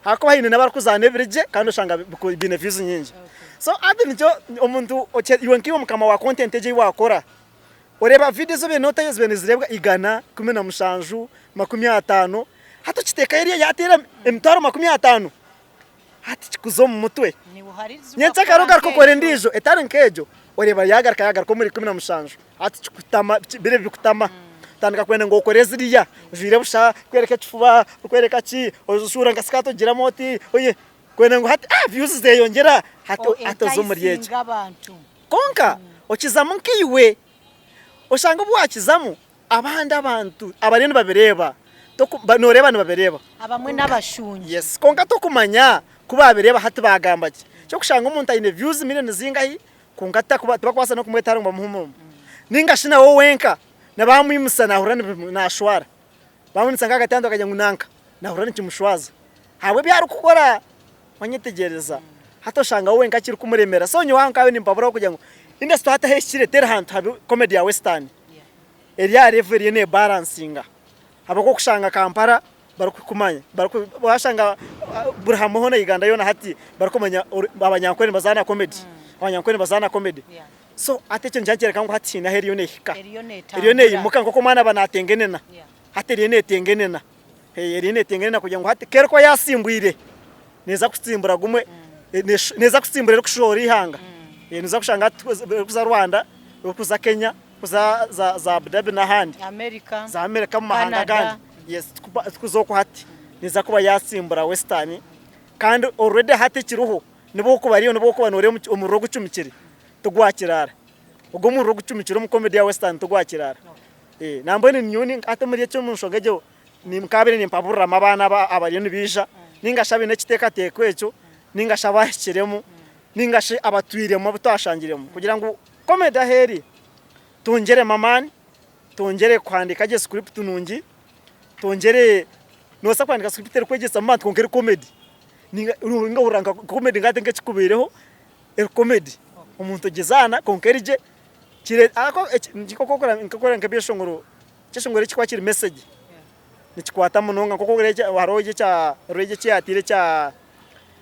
A: Ahakuba haine n'abarikuzaana ebiri gye kandi oshanga biine views nyingi. So hati nikyo omuntu iwe nkaiwe mukama wa content egyo ei waakora, oreeba video ezi obaire nootayo zibaire nizireebwa 117, 50. Hati okiteekayo eriya yaateera emitwaro 50 hati kikuza omu mutwe. Nyencakare ogaruka okora endiijo etari nk'egyo oreeba yaagaruka yaagaruka omuri 17 hati kikutama biri bikutama otandika kwenda ngu okore ziriya ojwaire busha orikworeka ekifuba orikworeka ki oshuura nka sikaati ogiramu oti oye kwenda ngu hati views zeyongyera hati oza omuri ekyo. Kwonka okizamu nkaiwe oshanga obu waakizamu Abandi abantu abariyo nibabireeba nooreeba nibabireeba.
C: Abamwe n'abashungi.
A: Yes, kwonka tokumanya ku baabireeba hati baagamba ki. Ky'okushanga omuntu aine views million zingahi kwonka tibakubaasa n'okumweta hare ngu bamuhe omurimo. Ninga shi nawe wenka na baamwimutsya naahurira naashwara. Baamwimutsya nk'ahagati y'abantu bakagira ngu nanka, naahurira nikimushwaza. Ahabw'ebi arikukora wanyetegyereza. Hati oshanga we wenka kirikumuremeera. So nyowe aho nkaabaire nimpaburaho kugira ngu industry hati ahu ehikire teri hantu habi comedy ya western. Eri aha level eriyo nebaransinga ahabw'okuba okushanga Kampala barikukumanya washanga buri hamwe hoona Uganda yoona hati barikumanya abanyankore nibazaana comedy, abanyankore nibazaana comedy. So hati ekyo nikyo nikyoreka ngu hati haine ahu eriyo nehika, eriyo neyimuka nk'oku omwana aba natengenena, hati eriyo netengenena, eriyo netengenena kugira ngu hati ku erikuba yasimbwire neeza kutsimbura gumwe, neeza kutsimbura erikushohora eihanga, noza kushanga hati erikuza Rwanda, erikuza Kenya. Kuza za Abu Dhabi n'ahandi, za Amerika omu mahanga agandi, yes tikuza okwo hati neeza kuba yaatsimbura Western kandi already hati ekiriho n'obu orikuba oriyo n'obu orikuba nooreeba omuriro ogucumikire tigwakiraara, ogwo omuriro ogucumikire omu comedy ya Western tigwakiraara. Nambwenu nyowe hati omuri ekyo omu nshonga egyo nkabaire nimpaburiramu abaana abariyo nibaija ninga shi abaine ekiteekateeko ekyo ninga shi abahikiremu ninga shi abatwiremu abu twashangiremu kugira ngu Comedy ahu eri, twongyeremu amaani, twongyere kuhandiika gye script nungi, twongyere, noobaasa kuhandiika script erikwegyesamu abantu kwonka eri comedy, ninga ohurira nka comedy nka hati nk'ekikubaireho eri comedy, omuntu ogizaana kwonka eri gye, nk'oku nk'ebyeshongoro, ekyeshongoro ekirikuba kiri message nikikwata munonga nk'oku hariho ekya Rwegye eki yateire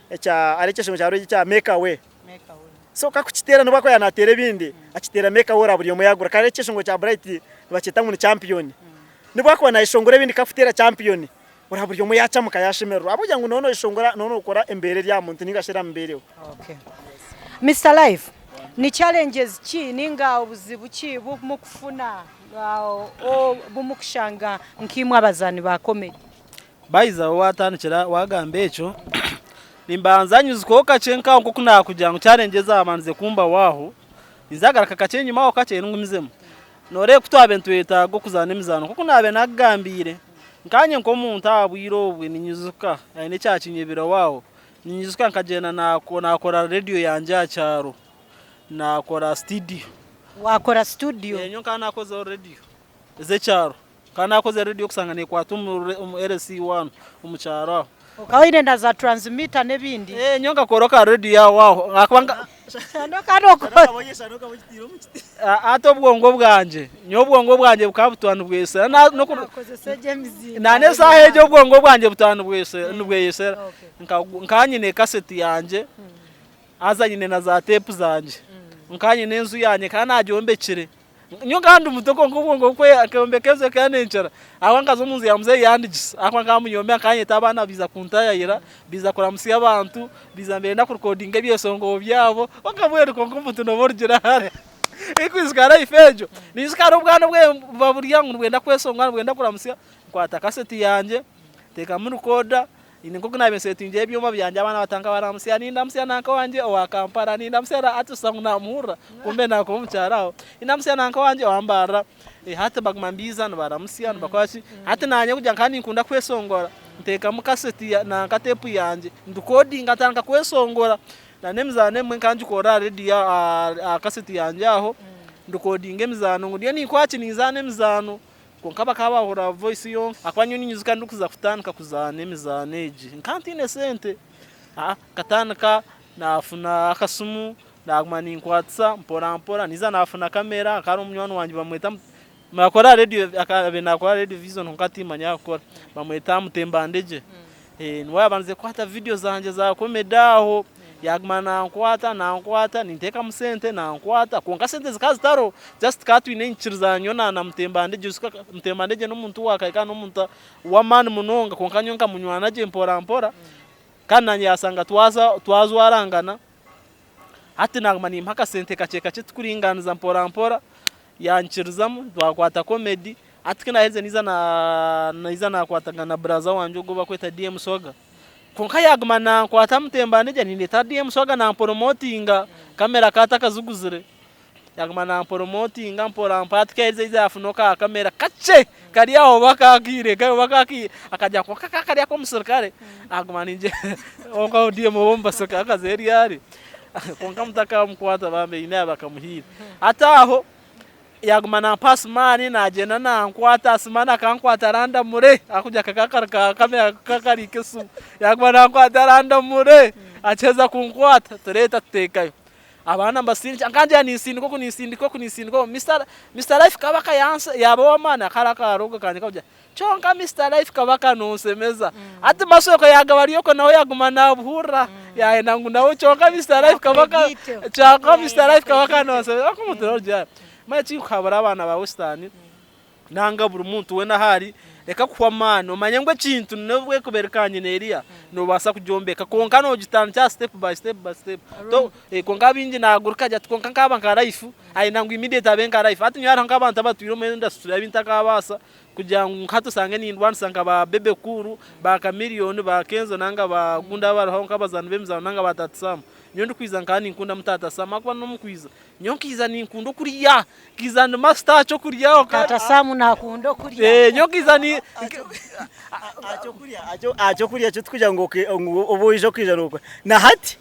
A: ekya hariho ekyeshongoro kya Rwegye ekya make a way. So kakukiteera nobu akuba nateera ebindi akiteera make away buri omwe yagura kare ekyeshongoro kya Bright nibakyeta ngu ni champion nobu akuba nayeshongora ebindi kakuteera champion oraba buri omwe yacamuka yashemererwa ahabw'okugira ngu noba noyeshongora noba nokora embeera eri aha muntu ninga shi eramubaireho.
C: Okay. Mister Life, ni challenges ki ninga obuzibu ki bu mukufuna obu mukushanga nkaimwe abazaani ba comedy?
B: Bayiza we watandikira wagamba ekyo nimbanza nyuzukaho kakye nkaho nkoku nakugira ngu challenge ezabandize kumbaho aho ninzagaruka kakye enyima aho kakye ngumizemu. Noreeba kutwabaire nitwetaaga okuzaana emizaano nkoku nabaire nakugambiire nkanye nkomuntu aha bwire obwe ninyuzuka haine ekyakinyebireho aho ninyuzuka nkagyenda nakora radio yangye aha kyaro nakora studio.
C: Wakora studio?
B: Nyowe nkaba nakozeho radio ez'ekyaro. Nkaba nakozire rediyo okusanga nekwata omu LC one omu kyaro aho.
C: Okaba oine na za transmitter n'ebindi?
B: Eh, nyowe nkakora ka rediyo aho aho. Ahakuba nka Hati obwongo bwangye, nyowe obwongo bwangye bukaba butwa nibwesera. Na n'esaaha egyo obwongo bwangye butwa nibweyesera. Nkaba nyine kaseti yangye. Haza nyine na za teepu zangye. Nkaba nyine enju yangye nkaba nagyombekire. Nyowe nkaba ndi muto kwonka obwongo nkombeka enju ekaba nenkira. Ahabw'okuba nkaza omu nju ya muzeeyi yandigisa. Ahabw'okuba nkaba munyombeka nkaba nyeta abaana baija kuntayayira, baija kuramutsya abantu, baija nibenda kurikodinga ebyeshongoro byabo. Kwonka mbwenu kwonka omuntu nooba orugire hare. Ndikwijuka life egyo, ninyijuka hariho obwana obwire buba buri aho ngu nibwenda kweshongora nibwenda kuramutsya, nkwata kaseti yangye, nteekamu rikooda, Nyine nk'oku naabaire nseetingire ebyoma byangye abaana batandika baramutsya, nindamutsya nanka wangye owa Kampala, nindamutsya na hati oshusha ngu naamuhurira kumbe naakuba omu kyaro aho, nindamutsya nanka wangye owa Mbarara, hati baguma nibaija nibaramutsya nibakora ki, hati naanye kugira ngu nkaba ninkunda kweshongora, nteekamu kaseti nanka teepu yangye ndikodinga ntandika kweshongora, na n'emizaano emwe nkaba ngikorera aha rediyo aha kaseti yangye aho, ndikodinga emizaano ngu ndiyo ninkora ki, ninzaana emizaano. Kwonka bakaba bahurira voice yonka ahakuba nyowe ninyijuka ndikuza kutandika kuzaana emizaano egi nkaba ntaine sente, nkatandika nafuna akasimu naguma ninkwatisa mpora mpora ninza nafuna kamera hakaba hariho munywani wangye bamweta nakora aha radio akabaire nakora aha radio vision kwonka timanya ahakukora bamweta Mutembandegye niwe yabandize kukwata video zangye za comedy aho. Yaguma nankwata nankwata nintekamu sente nankwata kwonka sente zikaba zitariho just tukaba twine enyikiriza nyowe na na Mutembandegye Mutembandegye n'omuntu wa kare kandi n'omuntu w'amaani munonga kwonka nyowe nkamunywana gye mpora mpora kandi nanye yasanga twaza twajwarangana hati naguma nimpa akasente kakye kakye tukuringaniza mpora mpora yankirizamu twakwata comedy hati ku naherize naiza naiza nakwatagana na brother wangye ogu bakweta DM Swaga. Kwonka yaaguma nankwata Mutembandegye nindeeta DM Swaga namporomotinga, kamera akaba atakaziguzire. Yaaguma namporomotinga mpora mpora hati ku yaaherize yaija yaafuna ka kamera kakye kari aho oba akaakaire oba akaakaire akagira kwonka ka kari ak'omusirikare aguma ningyenda kwonka DM ow'omu basirikare akazayo ryari kwonka mutakamukwata bambi haine yaaba akamuhiire. Hati aho Yaguma nampa Asumaani nagyenda nankwata, Asumaani akankwata arandamure ahakugira kakaba kari ka kamera kakaba kari nk'esimu yaguma nankwata arandamure akiheza kunkwata tureeta tuteekayo abaana mbasindikye nkangira ninsindika oku ninsindika oku ninsindika oku Mister Mister Life Kabaka yansa yaba ow'amaani akari akarogo kangye kakugira kyonka Mister Life Kabaka nonsemeza hati Masweko yagaba ari okwo nawe yaguma nabuhurira yayenda ngu nawe kyonka Mister Life Kabaka kyonka Mister Life Kabaka nonsemeza Manya ekinkuhabura abaana ba Western nanga buri muntu weena ahu ari, reka kuhwa amaani omanye ngu ekintu nobu ekuba eri kanyina eriya nobaasa kugyombeka kwonka nogitandikira step by step by step. Kwonka abaingi naguruka agira ati kwonka nkaaba nka life ayenda ngu immediate abe nka life. Hati nyowe hariho nk'abantu abatwire omu industry abu ntakabaasa kugira ngu hati osange nindwanisa nka ba Bebe Cool, ba Chameleone, ba Kenzo nanga ba gundi abariho nk'abazaani b'emizaano nanga ba Taata Sam. Nyowe ndikwija nkaba ninkunda Taata Sam ahakuba n'omukwija Nyowe nkaija ninkunda okurya, nkaija ndi master aha ky'okurya.
C: Taata Sam nakunda okurya.
B: Nyowe nkaija ni.
A: Aha ky'okurya kyo tikugira ngu obu oija okaija nokora. Na hati.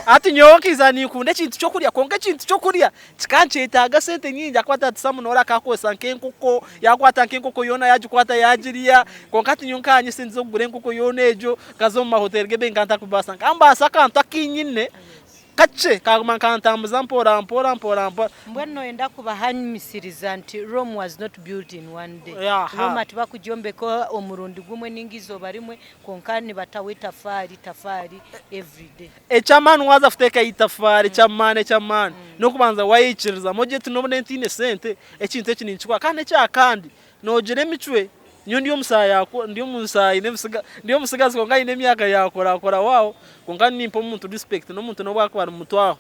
B: Hati nyowe nkaija ninkunda ekintu ky'okurya kwonka ekintu ky'okurya kikaba nikyetaaga sente nyingi ahakuba Taata Sam noora akakozesa nk'enkoko, yaakwata nk'enkoko yoona yaagikwata yaagirya kwonka hati nyowe nkanye sente z'okugura enkoko yoona egyo nkaza omu mahoteri g'ebeeyi nkaba ntakubibaasa. Nkaba mbaasa akantu aku nyine. Kakye kaguma kantambuza mpora mpora mpora mpora.
C: Mbwenu noyenda kubahamisiriza nti Rome was not built in one day. Rooma tibakugyombeka omurundi gumwe ninga eizooba rimwe kwonka nibataho etafaari tafaari everyday.
B: Eky'amaani waaza kuteekaho itafaari eky'amaani eky'amaani n'okubanza wayeikiririzamu ogire oti n'obu ntaine sente ekintu eki ninkikora kandi ekyakandi Noogira emicwe, nyowe ndi omusaayi ndi omusaayi ndi omutsigazi kwonka nyine emyaka yaakurakura waaho, kwonka nimpa omuntu respect n'omuntu n'obu akuba ari muto aho,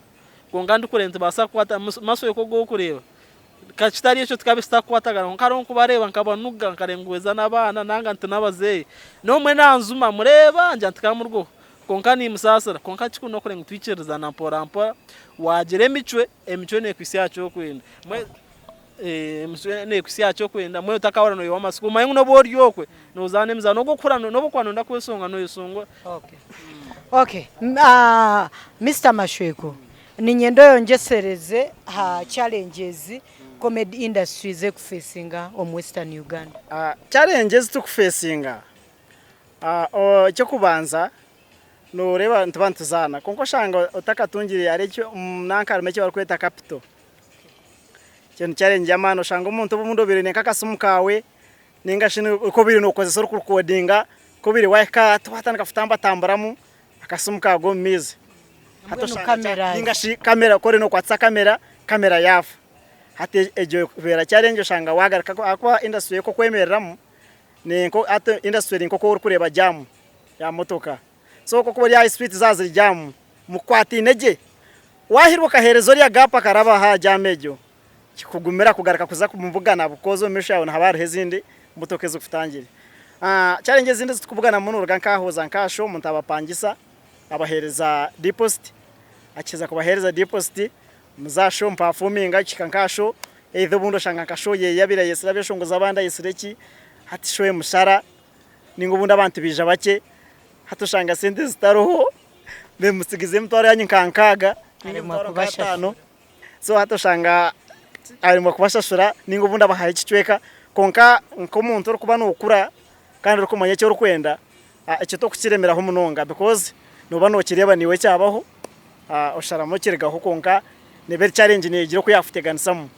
B: kwonka ndikureeba nitubaasa kukwata masweka ogu orikureeba, ka kitari ekyo tukaaba tutakukwatagana kwonka hariho nkubareeba nkabanuga nkareeba ngu eza n'abaana nanga nti n'abazeeyi, n'omwe nanzuma mureeba ngira nti kamurugeho, kwonka nimusaasira, kwonka ekikuru n'okureeba ngu twikirizana mpora mpora, waagira emicwe, emicwe neekuhitsya aha ky'okwenda. Neekuhitsya aha ky'okwenda mbwenu otakahurira nooyehwa amatsiko omanye ngu n'obu ori okwe noozaana emizaano n'obu orikuhurira n'obu orikuba nooyenda kweshongora nooyeshongora.
C: Okay. Mister Mashweko, niinyenda oyongyesereze aha challenges comedy industry ez'ekufeesinga omu Western Uganda.
A: Challenge ezi turikufeesinga, eky'okubanza nooreeba nituba nituzaana kwonka oshanga otakatungire hariho nanka harimu eki barikweta capital. Ekyo ni challenge y'amaani oshanga omuntu obundi obaire oine nk'akasimu kaawe ninga shi ku obaire nookozesa orikurikodinga ku obaire waahika hati waatandika kutambatamburamu akasimu kaagwa omu maizi. Hati
C: Mbwenu
A: oshanga
C: kamera
A: ninga shi kamera ku oriyo nookwatisa kamera, kamera yaafa. Hati egyo ebeera challenge oshanga waagaruka ahakuba industry yo okwemereramu ni nko hati industry eri nk'oku orikureeba jaamu ya motoka. So oku orikuba ori aha street zaaba ziri jaamu, mukwataine gye. Waahirwa okaheereza oriya gaapu akaraba aha jaamu egyo, kikugumira kugaruka kuza kumubugana because omu maisho yaawe nihaba hariho ezindi motoka ezikutangire. Challenge ezindi ezi turikubuganamu noruga nk'aha oza nk'aha show omuntu abapangisa abaheereza deposit, akiheza kubaheereza deposit muza aha show mupafominga kihika nk'aha show either obundi oshanga nka show ye yabaire ayetsire abeshongozi abandi ayetsire ki, hati show emushara ninga obundi abantu baija bakye hati oshanga sente zitariho. Bemutsigize emitwaro yanyu nka nkaaga ninga
C: Aremwa
A: emitwaro nka
C: kubashashura.
A: ataano so hati oshanga aremwa kubashashura ninga obundi abahaho ekicweka kwonka nk'omuntu orikuba nokura kandi orikumanya eki orikwenda ekyo tokukiremeraho munonga because noba nokireeba niiwe kyabaho osharamu okirigaho kwonka neeba eri challenge negira oku yakuteganisamu.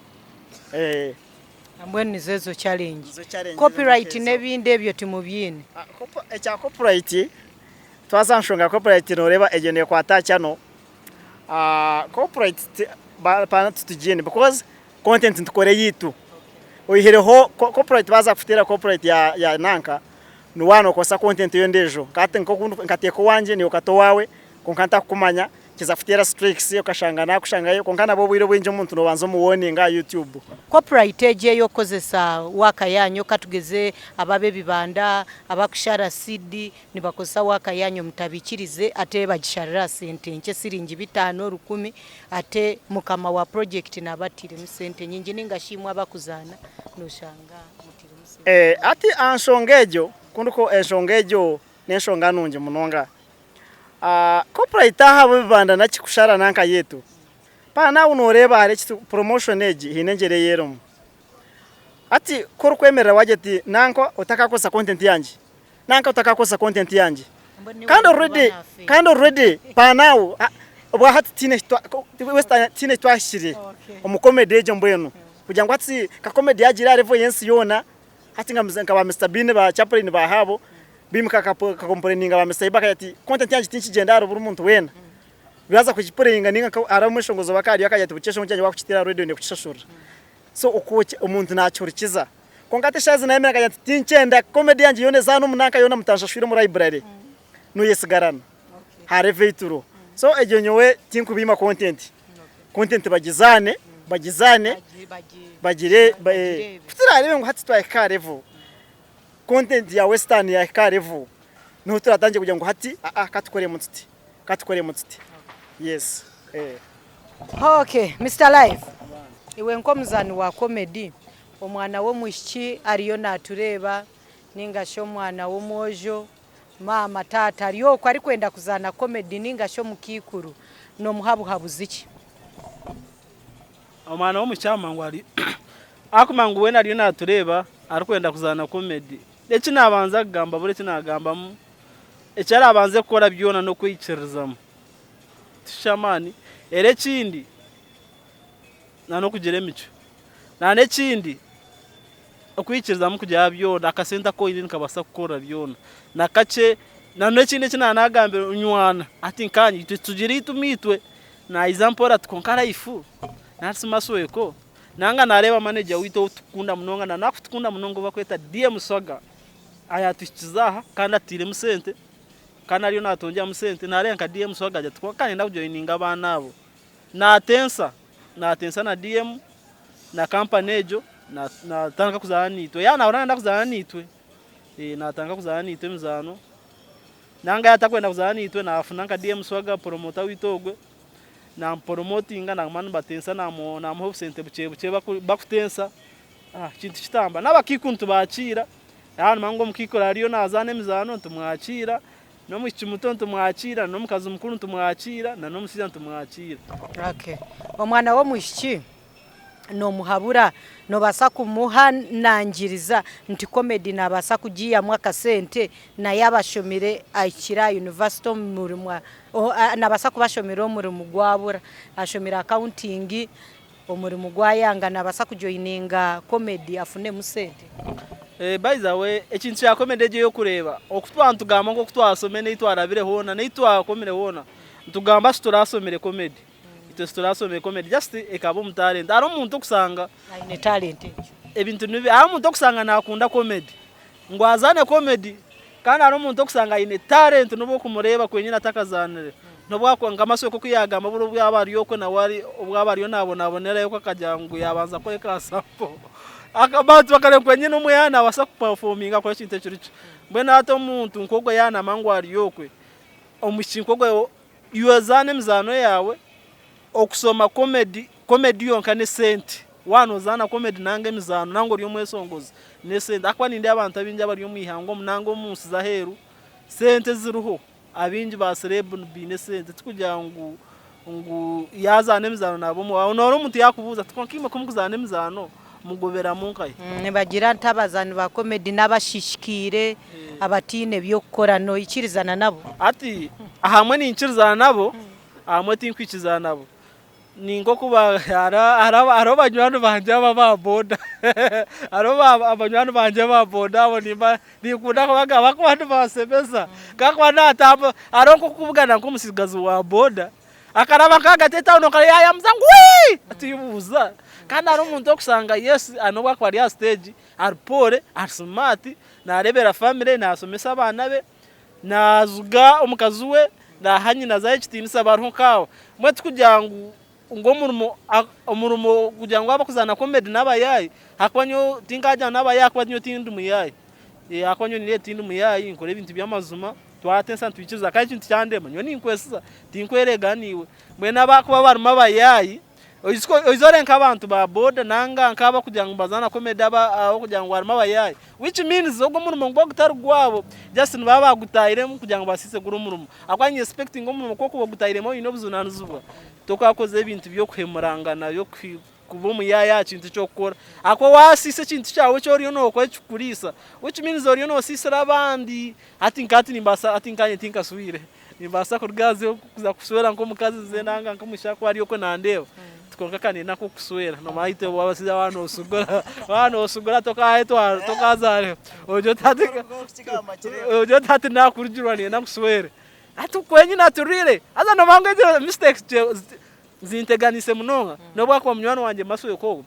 C: Mbwenu nizo ezo challenge.
A: Nizo challenge
C: Copyright
A: ezo.
C: n'ebindi ebyo timubyine.
A: Ekya copyright Twaza aha nshonga ya copyright noreeba egyo nekwata aha channel. Copyright paana titugiine because content nitukora eyaitu. Oihireho copyright baaza kukuteera copyright ya nanka, waaba nookozesa content y'ondiijo. Hati nk'oku nkateeka owangye naiwe okata owaawe kwonka ntakukumanya, kiza kuteera strikes okashanga naakushangayo kwonka nabwo obwire obwingi omuntu noobanza omu warninga aha YouTube.
C: Copyright egi ey'okukozesa work yaanyu katugeze abo ab'ebibanda, abakushara CD, Nibakozesa waaka yaanyu mutabaikirize ate bagisharira aha sente nkye siringi bitaano, rukumi ate mukama wa project naaba atairemu sente nyingi ninga shi imwe abakuzaana noshanga mutairemu sente nyingi.
A: Hati aha nshonga egyo ku ndiku enshonga egyo n'enshonga nungi munonga. Copyright aha bibanda naki kushara nanka yaitu, mpaha naawe nooreeba hariho eki promotion egi haine engyeri ei erimu. Hati ku orikwemerera waagira oti nanka otakakozesa content yangye, nanka otakakozesa content yangye kandi already kandi already by now obwahati tihaine tihaine ekitwahikire omu comedy egyo mbwenu kugira ngu hati nka comedy yagira aha level y'ensi yoona hati nka ba Mister Bean ba Chaplin ba haabo baimuka bakakompureyininga ba Mister Iba bakagira bati content yangye tinkigyenda ahari buri muntu weena baaza kugipureyinga ninga hariho omweshongozi oba akaba ariyo akagira ati buri kyeshongo kyangye waakukiteera aha radio ndikukishashurira so okwo omuntu naakihurikiza. Kwonka hati eshaaha ezi naayemera nkagira nti tinkyenda comedy yangye yoona ezaana omu nanka yoona mutanshashwire omu library nooyesigarana hariho eituro. So egyo nyowe tinkubiima content, content bagizaane bagizaane bagire ku turaareebe ngu hati twahika aha level, content ya western yaahika aha level niho turatandikye kugira ngu hati aa katukoremu tuti, katukoremu tuti. Yes.
C: Okay, Mister Live, iwe nk'omuzaani wa comedy, omwana w'omwishiki ariyo naatureeba ninga shi omwana w'omwojo, maama, taata ari okwo arikwenda kuzaana comedy ninga shi omukaikuru, noomuha buhabuzi ki?
B: Omwana w'omwishiki akumanya ngu ari akumanya ngu weena ariyo naatureeba arikwenda kuzaana comedy, eki naabanza kugamba buri eki naagambamu, eki araabanze kukora byona n'okwikiririzamu. Tiky'amaani. Reero ekindi n'okugira emicwe. N'ekindi okwikirizamu kugira byona, akasente aku oine nikabaasa kukukorera byona. Na kakye, n'ekindi eki naanagambire nywana hati nkaanye itwe tugira eitumo itwe, naija mpora ati kwonka life nasimasweko. Nanga naareeba manager waitu ou turikukunda munonga na naakutukunda munonga ou barikweta DM Swaga ayatuhikize aha kandi atutairemu sente. Kandi ariyo naatungiramu sente, naareeba nka DM Swaga agira ati kwonka niinyenda kujoyininga abaana abo. Naatensa, naatensa na DM na kampani egyo, naatandika kuzaana naitwe. Yaaba naahurira naayenda kuzaana naitwe, naatandika kuzaana naitwe emizaano. Nanga yaaba atarikwenda kuzaana naitwe, naafuna nka DM Swaga puromota waitu ogwe, naamuporomotinga, naaguma nibatensa naamuha obusente bukye bukye bakutensa, ekintu kitamba. N'abakiiku nitubakiira. Yaaba nimanya ngu omukaikuru ariyo naazaana emizaano nitumwakiira, n'omwishiki muto nitumwakiira, n'omukazi mukuru nitumwakiira, na n'omushaija nitumwakiira.
C: Okay. Omwana w'omwishiki nomuhabura, nobaasa kumuhanangiriza nti comedy nabaasa kugiihamu akasente na yaaba ashomire ahikire aha university omu murimo, nabaasa kuba ashomire omurimo gwabura, ashomire accounting Omurimo gwayanga nabasa kujoininga comedy afunemu sente.
B: By the way ekintu kya comedy egyo eyokureeba oku twaba nitugamba nkoku twasomire neyi twarabire hoona neyi twakomire hoona nitugamba titurasomire comedy itwe titurasomire comedy just ekaba omu talent hariho omuntu okusanga
C: Aine talent egyo.
B: Ebintu nibi hariho omuntu okusanga nakunda comedy Ngu azaane comedy kandi hariho omuntu okusanga aine talent nobu okumureeba kwenyini atakazaanire nobu akuba nka Masweko oku yagamba buri obu yaba ari okwe nawe ari obu aba ariyo nabonabonerayo okwe akagira ngu yabanza kukora eka sample abantu bakareeba ngu kwenyini omwe yaaba nabaasa ku performinga akore ekintu ekiri kye mbwenu hati omuntu nk'ogwo yaaba namanya ngu ari okwe omwishiki nk'ogwo iwe zaana emizaano yaawe Okusoma comedy, comedy yonka n'esente. Waaba nozaana comedy nanga emizaano nanga ori omwesongozi n'esente. Ahakuba nindeeba abantu abaingi abari omu ihanga omu nanga omu nsi z'aheeru, sente ziriho. Abaingi ba celeb baine esente tikugira ngu ngu yaazaana emizaano naaba omu. Aho nohurira omuntu yaakubuuza ati kwonka imwe ku mukuzaana emizaano mugoberamu nkahi?
C: Nibagira nti abazaani ba comedy n'abashishikaire abataine by'okukora. Noikirizana nabo?
B: Hati ahamwe ninkirizana nabo. Ahamwe tinkwikiriza nabo. Ni nk'oku hariho banywani bangye abo aba boda hariho banywani bangye aba boda abo nimba ninkunda kubagamba ahakuba nibanshemeza. Ku arikuba naatambura hariho nk'okubugana nk'omutsigazi wa boda. Akaraba nk'ahagati y'etauni okareba yayamuza ngu wii! Atibuuza. Kandi hariho omuntu orikushanga yes n'obu arikuba ari aha siteegi ari pore, ari smart, naareebera famire, naashomesa abaana be, naajuga omukazi we, naaha nyinazaara ekitiinisa bariho nk'aho. Mbwenu tikugira ngu ngu omurimo omurimo kugira ngu abarikuzaana comedy n'abayaayi ahakuba nyowe tinkagira ngu n'abayaayi ahakuba nyowe tindi muyaayi. Ahakuba nyowe nindeeba tindi muyaayi ninkora ebintu by'amazima, twateesa nitwikiriza kandi ekintu kyandema nyowe ninkwesiza tinkwereega naiwe. Mbwenu abakuba barimu abayaayi oija orebe nk'abantu ba boda nanga nk'abarikugira ngu nibazaana comedy abarikugira ngu harimu abayaayi which means ogwo omurimo niguba gutari gwabo just nibaba bagutaahiremu kugira ngu basiise guri omurimo. Ahakuba niinyesipekitinga omurimo ku orikuba ogutaahiremu oine obujunaanizibwa tokakozire ebintu by'okuhemurangana by'okuba omuyaayi aha kintu eki orikukora. Ahakuba waasiisa ekintu kyawe eki oriyo nookora ekikukuriisa which means oriyo noosiisira abandi. Hati nka hati nimbaasa hati nkanye tinkashwire nimbaasa kuruga aha kuza kushwera nk'omukazi nze nanga nk'omushaija ku ari okwe nandeeba kwonka ka niinyenda nk'okushwera noomanya itwe abashaija waaba noosugura waaba noosugura tokaayetwara tokaazaara ogire oti hati ogire oti hati naakurugirwa niinyenda nkushwere. Hati kwenyine ati really? Haza noomanya ngu ezo mistakes zinteganiise munonga n'obu akuba munywani wangye Masweko ogwo.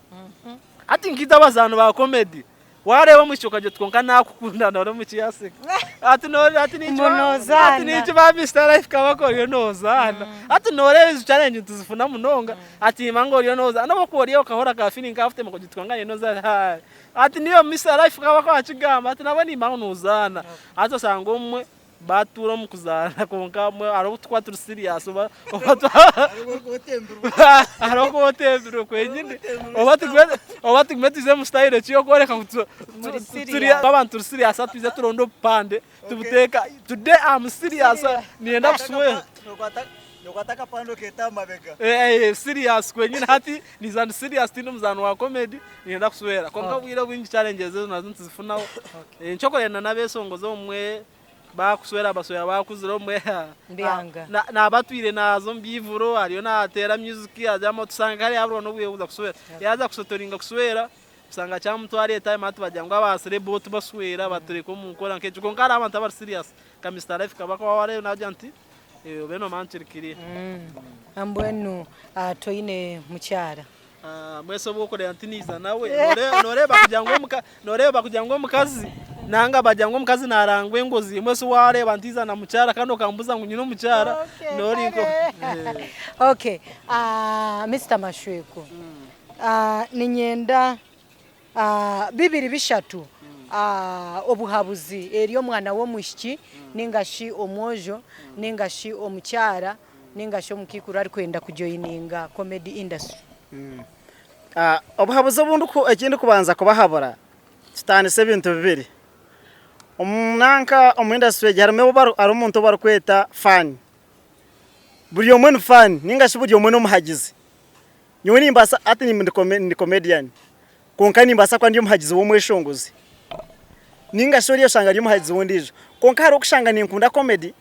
B: Hati nkaitwe abazaani ba comedy Waareeba omwishiki okagira oti kwonka naakukunda noora omwishiki yaaseka. Hati noora hati
C: Mbu noozaana.
B: Hati nikyo ba Mister Life Kabaka oriyo noozaana. Hati nooreeba ezo challenge nituzifuna munonga. Hati manya ngu oriyo noozaana. N'obu okuba ori okahurira ka feeling kaakutema okagira oti kwonka nyowe noozaana. Hati niyo Mister Life Kabaka wakigamba hati nabwo nimanya ngu noozaana. Hati osanga obumwe Baatuura omu kuzaana kwonka hamwe hariho obu turikuba turi serious oba hariho okuba otembirwe kwenyine oba tugume oba tugume twize omu style eki y'okworeka ngu
C: Muri
B: turi
C: serious.
B: abantu turi serious hati twije turonde obupande tubuteeka today am serious niinyenda kuswera.
A: Nokwata akapande okeeta aha mabega.
B: Serious kwenyine hati niiza ndi serious tindi muzaani wa comedy niinyenda kuswera kwonka obwire obwingi challenges ezo nazo nituzifunaho. Ekyokurenda n'abeshongozi obumwe Baakuswera baswera baakuzire omwe
C: Mbyanga.
B: Naaba atwire naaza omu biivuro ariyo naateera music agyamba otusanga kare yaaburwa n'obwire bw'okuza kuswera. Yaaza kusotoringa kuswera osanga kyamutwarira time hati bagira ngu abaasire bo tibaswera batureke omu nkora nk'egyo. Kwonka hariho abantu abari serious nka Mister Life Kabaka waaba wareeba naagira nti obe noomanya ngu kiri clear.
C: Mbwenu toine mukyara?
B: Mwesi obu orikureeba nti niiza nawe, nooreeba kugira ngu omuka nooreeba kugira ngu omukazi nanga bagira ngu omukazi naarangwa engozi, mwesi waareeba nti iza na mukyara kandi okambuuza ngu nyine omukyara, noori nko
C: Okay, Mister Mashweko, niinyenda bibiri bishatu obuhabuzi eri omwana w'omwishiki ninga shi omwojo ninga shi omukyara ninga shi omukaikuru arikwenda kujoyininga comedy industry.
A: Obuhabuzi obu eki ndikubanza kubahabura tutandise ebintu bibiri, nanka omu industry egi harimu harimu omuntu ou barikweta fan, buri omwe ni fan ninga shi buri omwe n'omuhagizi. Nyowe nimbaasa hati ndi comedian kwonka nimbaasa kuba ndi omuhagizi w'omweshongozi ninga shi oriya oshanga ari omuhagizi w'ondiijo. Kwonka hariho okushanga ninkunda comedy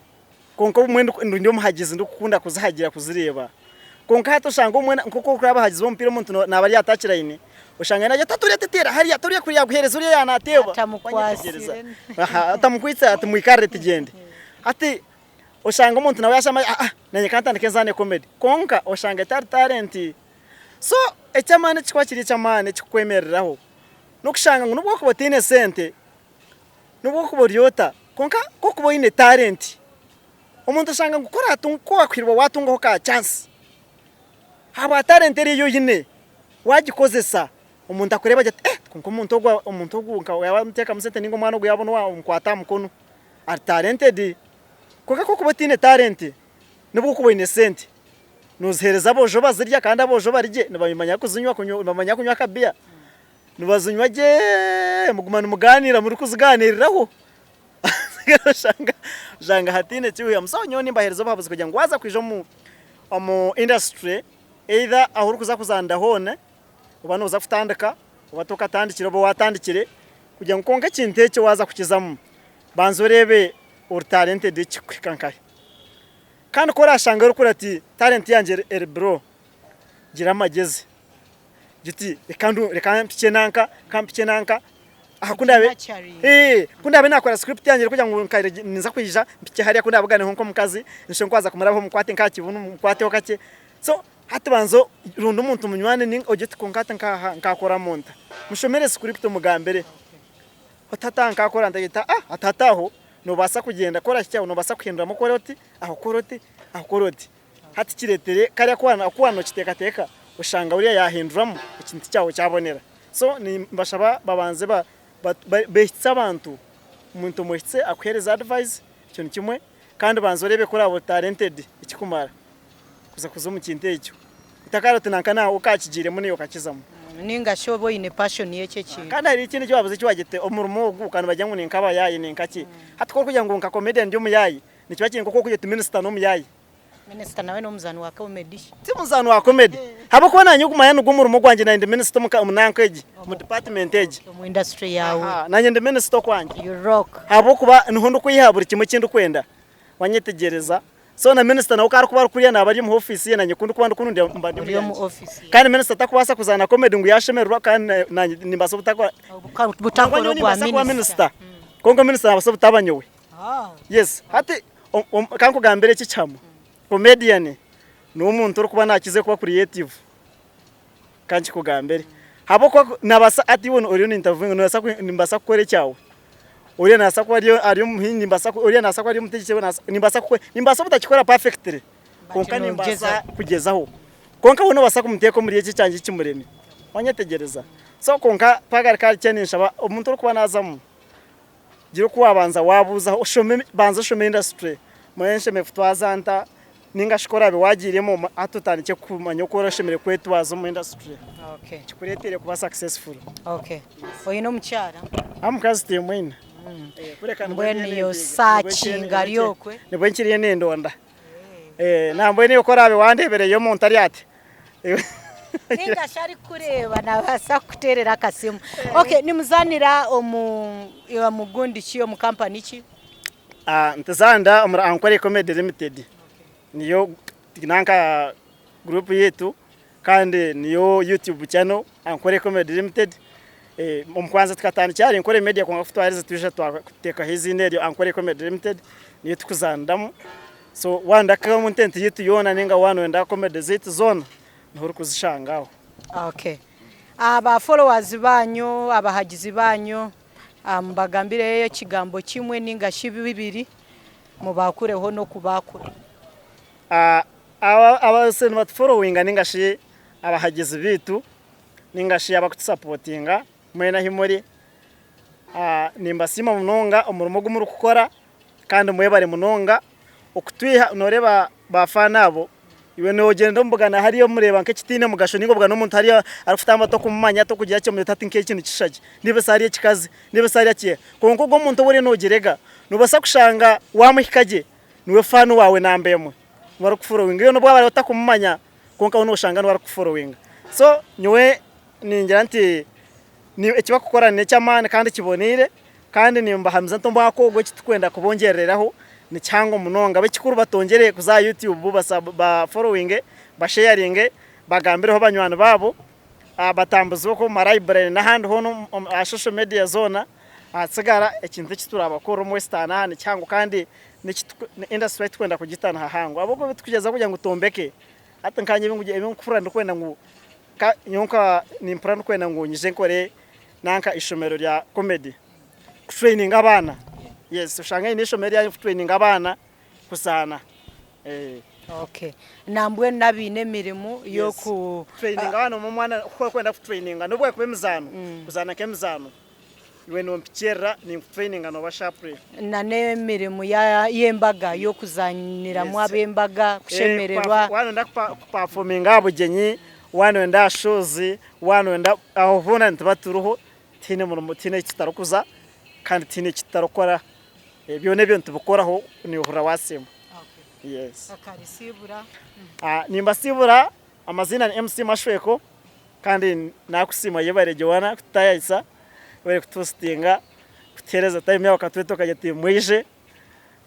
A: kwonka obumwe ndi omuhagizi ndikukunda kuzihagira kuzireeba. Kwonka hati oshanga obumwe nk'oku orikureeba abahagizi b'omupiira omuntu naaba ari aha touch line oshanga naagira ati ati oriya teteera hariya ati oriya kuri yaaguheereza oriya yaanaateeba.
C: Atamukwasire.
A: Atamukwitse ati mwikarire tugyende. Hati Oshanga omuntu nawe yashama ah ah nanye kantandike nzaane comedy kwonka oshanga etari talent. So eky'amaani ekikuba kiri eky'amaani ekikukwemereraho n'okushanga ngu n'obu okuba otaine sente, n'obu okuba ori ota kwonka ku okuba oine talent omuntu oshanga ngu ku oratunga ku wakuhirwa watungaho ka chance ahabwa talent eri ei oine wagikozesa omuntu akureeba agira ati eh kwonka omuntu ogu omuntu ogu nka yabamuteekamu sente ninga omwana ogu yabona owamukwata aha mukono. Ari talented kwonka ku orikuba otaine talent nobu orikuba oine sente nozihereza aboojo bazirya kandi aboojo bari gye nibamanya kuzinywa nibamanya kunywa akabiya nibazinywa gye muguma nimuganiira murikuziganiiriraho oshanga oshanga hataine kihuyamu so nyowe nimbahereza obuhabuzi kugira ngu waaza kwija omu omu industry either ahu orikuza kuzaanira hoona oba nooza kutandika oba tokatandikire oba waatandikire kugira ngu kwonka ekintu ekyo waaza kukizamu banza oreebe ori talented kikuhika nkahi. Kandi ku oraashange orikureeba oti talent yangye eri bro, gira amagyezi, gira oti reka mpikye nanka, reka mpikye nanka. Aha ku ndaabe
C: Nurturing.
A: Eh, ku ndaabe naakora script yangye erikugira ngu nka ninza kwija mpikye hariya ku ndaabuganeho nk'omukazi nshushe nk'owaaza kumurabaho mukwate nk'aha kibunu mukwateho kakye. So hati banza ronda omuntu munywani ninga ogire oti kwonka hati nk'aha nkaakoramu nta? Mushomere script omugambire oti hati aha nkaakora nta agira ati ah hati hati aho noobaasa kugyenda ku orahikye aho noobaasa kuhinduramu okore oti, aha okore oti, aha okore oti. Hati kireetere kariya ku waaba nookiteekateeka oshanga uriya yaahinduramu ekintu kyawe kyabonera. So nimbashaba babanze beehitsye abantu, omuntu omwehitsye akuheereze advice ekyo ni kimwe kandi banza oreebe ku oraabe ori talented ekikumara kuza kuza omu kintu ekyo. Otakareeba oti nanka naawe okaakigiiremu naiwe okakizamu.
C: Ninga shi obe oine passion y'ekyo ekintu.
A: Kandi hariho ekindi eki waabuza eki waagira oti omurimo ogu kandi nibagira ngu ni nk'abayaayi ni nkaki. Hati ku orikugira ngu nka comedian ndi omuyaayi, nikiba kiri nk'oku orikugira oti minisita n'omuyaayi.
C: Minisita nawe n'omuzaani wa comedy.
A: Ti muzaani wa comedy ahabw'okuba nanye ogu manya nigwo murimo gwangye nanye ndi minisita omu nanka egi omu department egi.
C: Omu industry yaawe.
A: Nanye ndi minisita okwangye.
C: You rock.
A: Ahabw'okuba niho ndikwiha buri kimwe eki ndikwenda wanyetegyereza. So na minisita nawe ku arikuba ari kuriya naaba ari omu ofiisi ye nanye ku ndikuba ndi kunu mba ndi
C: Ori omu office ye.
A: Kandi minisita takubaasa kuzaana comedy ngu yashemererwa kandi nanye nimbaasa obutakora.
C: Butakora
A: Nangwa nyowe
C: ogwa
A: nimbaasa kuba
C: minisita.
A: minisita kwonka minisita nabaasa obutaba nyowe. Yes hati kankugambire eki kihamo, comedian n'omuntu orikuba nakiza kuba creative kankikugambire ahabw'okuba nabasa hati iwe oriyo nointerviewinga nimbaasa kukora ekyawe, oriya nabaasa kuba ari omuhingi oriya nabaasa kuba ari omutegyeki nimbaasa obutakikora perfectly kwonka nimbaasa kugyezaho kwonka we nobaasa kumuteeka omuri eki ekyangye kimuremye wanyetegyereza so kwonka twagaruka ahari kye ninshaba omuntu orikuba nazamu Gira oku waabanza waabuuzaho, oshome, banza oshome industry, mbwenu nshemereire kutwaza nta, ninga shi ku oraabe waagiiremu hati otandikye kumanya oku oshemereire kwetwaza omu industry
C: Okay.
A: kikureetere kuba successful.
C: Okay. Oine omukyara?
A: Omukazi timwine. Kureka nibwo
C: Mbwenu
A: ndiyo
C: yo
A: nimpiiga. Nibwo
C: searching ari okwe.
A: Nibwo nkiriyo nindonda. Nambwenu iwe ku oraabe wandeebereyo omuntu ari ati.
C: Ninga shi arikukureeba nabaasa kukuteerera akasimu. Okay, nimuzaanira omu omu gundi ki omu kampani ki?
A: Nituzaanira omuri Ankole Comedy Limited. Niyo nanka group yaitu kandi niyo YouTube channel Ankole Comedy Limited. Omu kubanza tukatandikira ahari Ankole Media kwonka kutwaherize twija twateekaho eiziina eryo Ankole Comedy Limited niyo turikuzaaniramu. So waayenda content yaitu yoona ninga waaba nooyenda comedy zaitu zoona niho orikuzishanga aho.
C: Okay. Aba followers banyu, abahagizi banyu mubagambireyo ekigambo kimwe ninga shi bibiri mubakureho n'okubakura.
A: Ababaire nibatuforowinga ninga shi abahagizi baitu ninga shi abarikutusapotinga mwena ahi muri, nimbasiima munonga omurimo ogu murikukora kandi mwebare munonga okutwiha noreeba ba faani abo iwe nogyenda omubugana hariya omureeba nk'ekitaine mugasho ninga obugana omuntu hariya arikutambura tokumumanya tokugira ki omugira oti hati nk'eki nikishusha ki niba esi hariya ekikazi niba esi hariya ki kwonka ogwo omuntu ou oriyo nogyerega nobaasa kushanga wamuhika gye niwe faani waawe namba emwe niwe arikukuforowinga iwe nobu waaba otakumumanya kwonka we noshanga niwe arikukuforowinga so nyowe ningira nti Eki barikukora n'eky'amaani kandi kiboneire, kandi nimbahamiza nti omwaka ogu eki turikwenda kubongyereraho ni kihango munonga. Ekikuru batongyere kuza aha YouTube baforowinge, basheyaringe, bagambireho banywani baabo, batambuze okwo omu marayiburare n'ahandi hoona aha shosho mediya zoona. Ahatsigara ekintu eki turabakorere omu Western aha ni kihango kandi indasituri ei turikwenda kugita ni hahango ahabw'okuba titurikugyeza kugira ngu twombeke. Hati nkanye ebi ndikuhurira ndikwenda ngu Nyowe nka nimpurira ndikwenda ngu nyije nkore nanka ishomero rya comedy kutureyininga abaana yes oshange nyine ishomero ryangye kutureyininga abaana kuzaana.
C: Okay nambwenu n'abaine emirimo y'oku.
A: Kutureyininga abaana omwana ku orikwenda kutureyininga n'obu yakuba emizaano kuzaana nk'emizaano Iwe nompikirira ninkutraininga nooba sharp.
C: Na n'emirimo y'embaga y'okuzaniramu ab'embaga kushemererwa.
A: Waaba noyenda kupafominga aha bugyenyi, waaba noyenda aha shows, waaba noyenda aho hoona nituba turiho tihaine murimo tihaine ahu tutarikuza kandi tihaine eki tutarikukora byona ebyo nitubikoraho nohurira wasiima. Yes. Nimbasiibura Amaziina ni MC Mashweko kandi nakusiima yebare Joanna kututayayisa, webare kutuhositinga, kutuhereza time yawe okatweta okagira oti mwije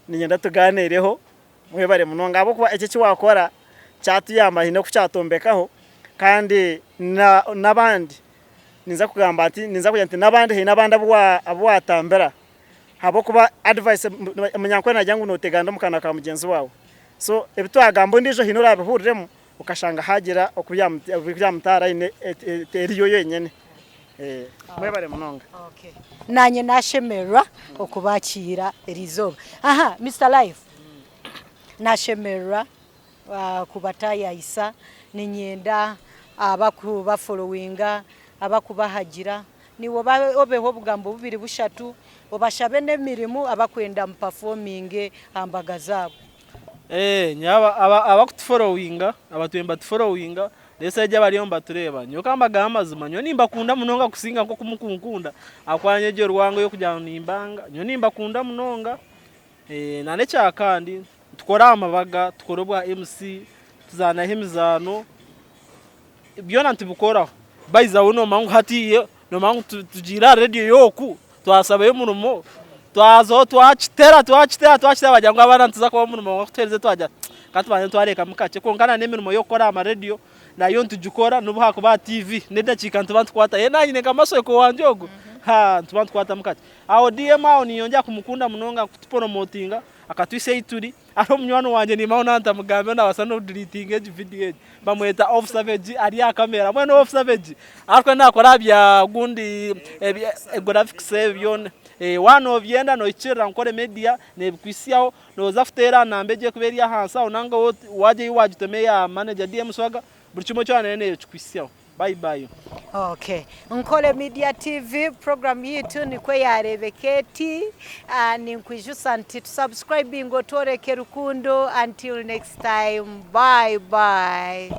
A: niinyenda tuganireho, mwebare munonga ahabw'okuba eki eki wakora kyatuyamba haine oku kyatwombekaho kandi n'abandi. Ninza kugamba nti, ninza kugira nti n'abandi haine abandi abu abu watambira ahabw'okuba advice omunyankore nagira ngu noteganda omu kanwa ka mugyenzi waawe. So ebi twagamba ondiijo haine oraabihuriremu okashanga haagira oku byamutaara aine eriyo yenyine. Mwebare munonga.
C: Naanye nashemererwa okubakiira eriizooba. Aha Mister Life, nashemererwa kubatayayisa, niinyenda abakubaforowinga, abakubahagira, naiwe obeho obugambo bubiri bushatu, obashabe n'emirimo abakwenda mupafominge aha mbaga zaabo.
B: Nyowe abakutuforowinga, abatwire nibatuforowinga, n'esaaha egi abariyo nibatureeba, nyowe ka mbagambe amazima, nyowe nimbakunda munonga kusinga nk'oku mukunkunda, ahabw'okuba nyowe egyo rwango ey'okugira ngu nimbanga, nyowe nimbakunda munonga. N'ekyakandi nitukora aha mabaga, tukora obwa MC, tuzaanaho emizaano, byona nitubikoraho. By the way noomanya ngu hatiiya noomanya ngu tugiire aha rediyo y'oku, twasabayo omurimo, twazaho twakitera twakitera twakitera bagira ngu abaana nituza kubaha omurimo kwonka ku tuherize twagira tuti ka tubanze twareekamu kakye kwonka n'emirimo y'okukora aha marediyo Nayo nitugikora nobu hakuba aha TV n'edakiika nituba nitukwata ye nyine nka Masweko wangye ogwo haa nituba nitukwatamu kakye. Aho DM aho ninyongyera kumukunda munonga kutuporomotinga akatuhitsya ahi turi. Hariho munywani wangye niimaho naaba ntamugambireho naabaasa n'okudiriitinga egi vidiyo egi bamweta Off Savage ari aha kamera mbwenu Off Savage arikuba naakora aha bya gundi ebya graphics ebi byona. Waaba noobyenda noohikirira Nkore Media neebikuhitsyaho. Nooza kuteera aha namba egyo erikuba eri ahansi aho nanga waagyeyo waagitema eya manager DM Swaga buri kimwe kyona neyo neekikuhitsyaho. Bye bye.
C: Okay. Nkore Media TV program yaitu nikwo yareebeka eti. Ninkwijusa nti tusubscribinge otworeke rukundo until next time bye bye.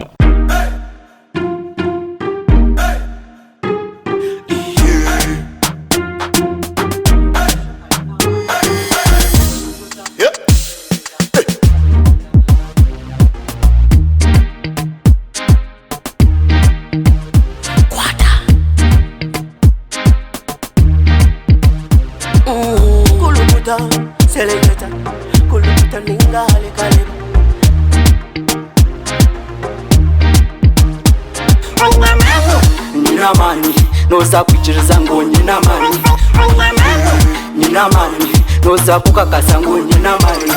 D: Kulukuta, seleketa, kulukuta ninga halekaleba. Nyine amaani noza kwikiriza ngu nyine amaani Nyine amaani noza kukakasa ngu nyine amaani.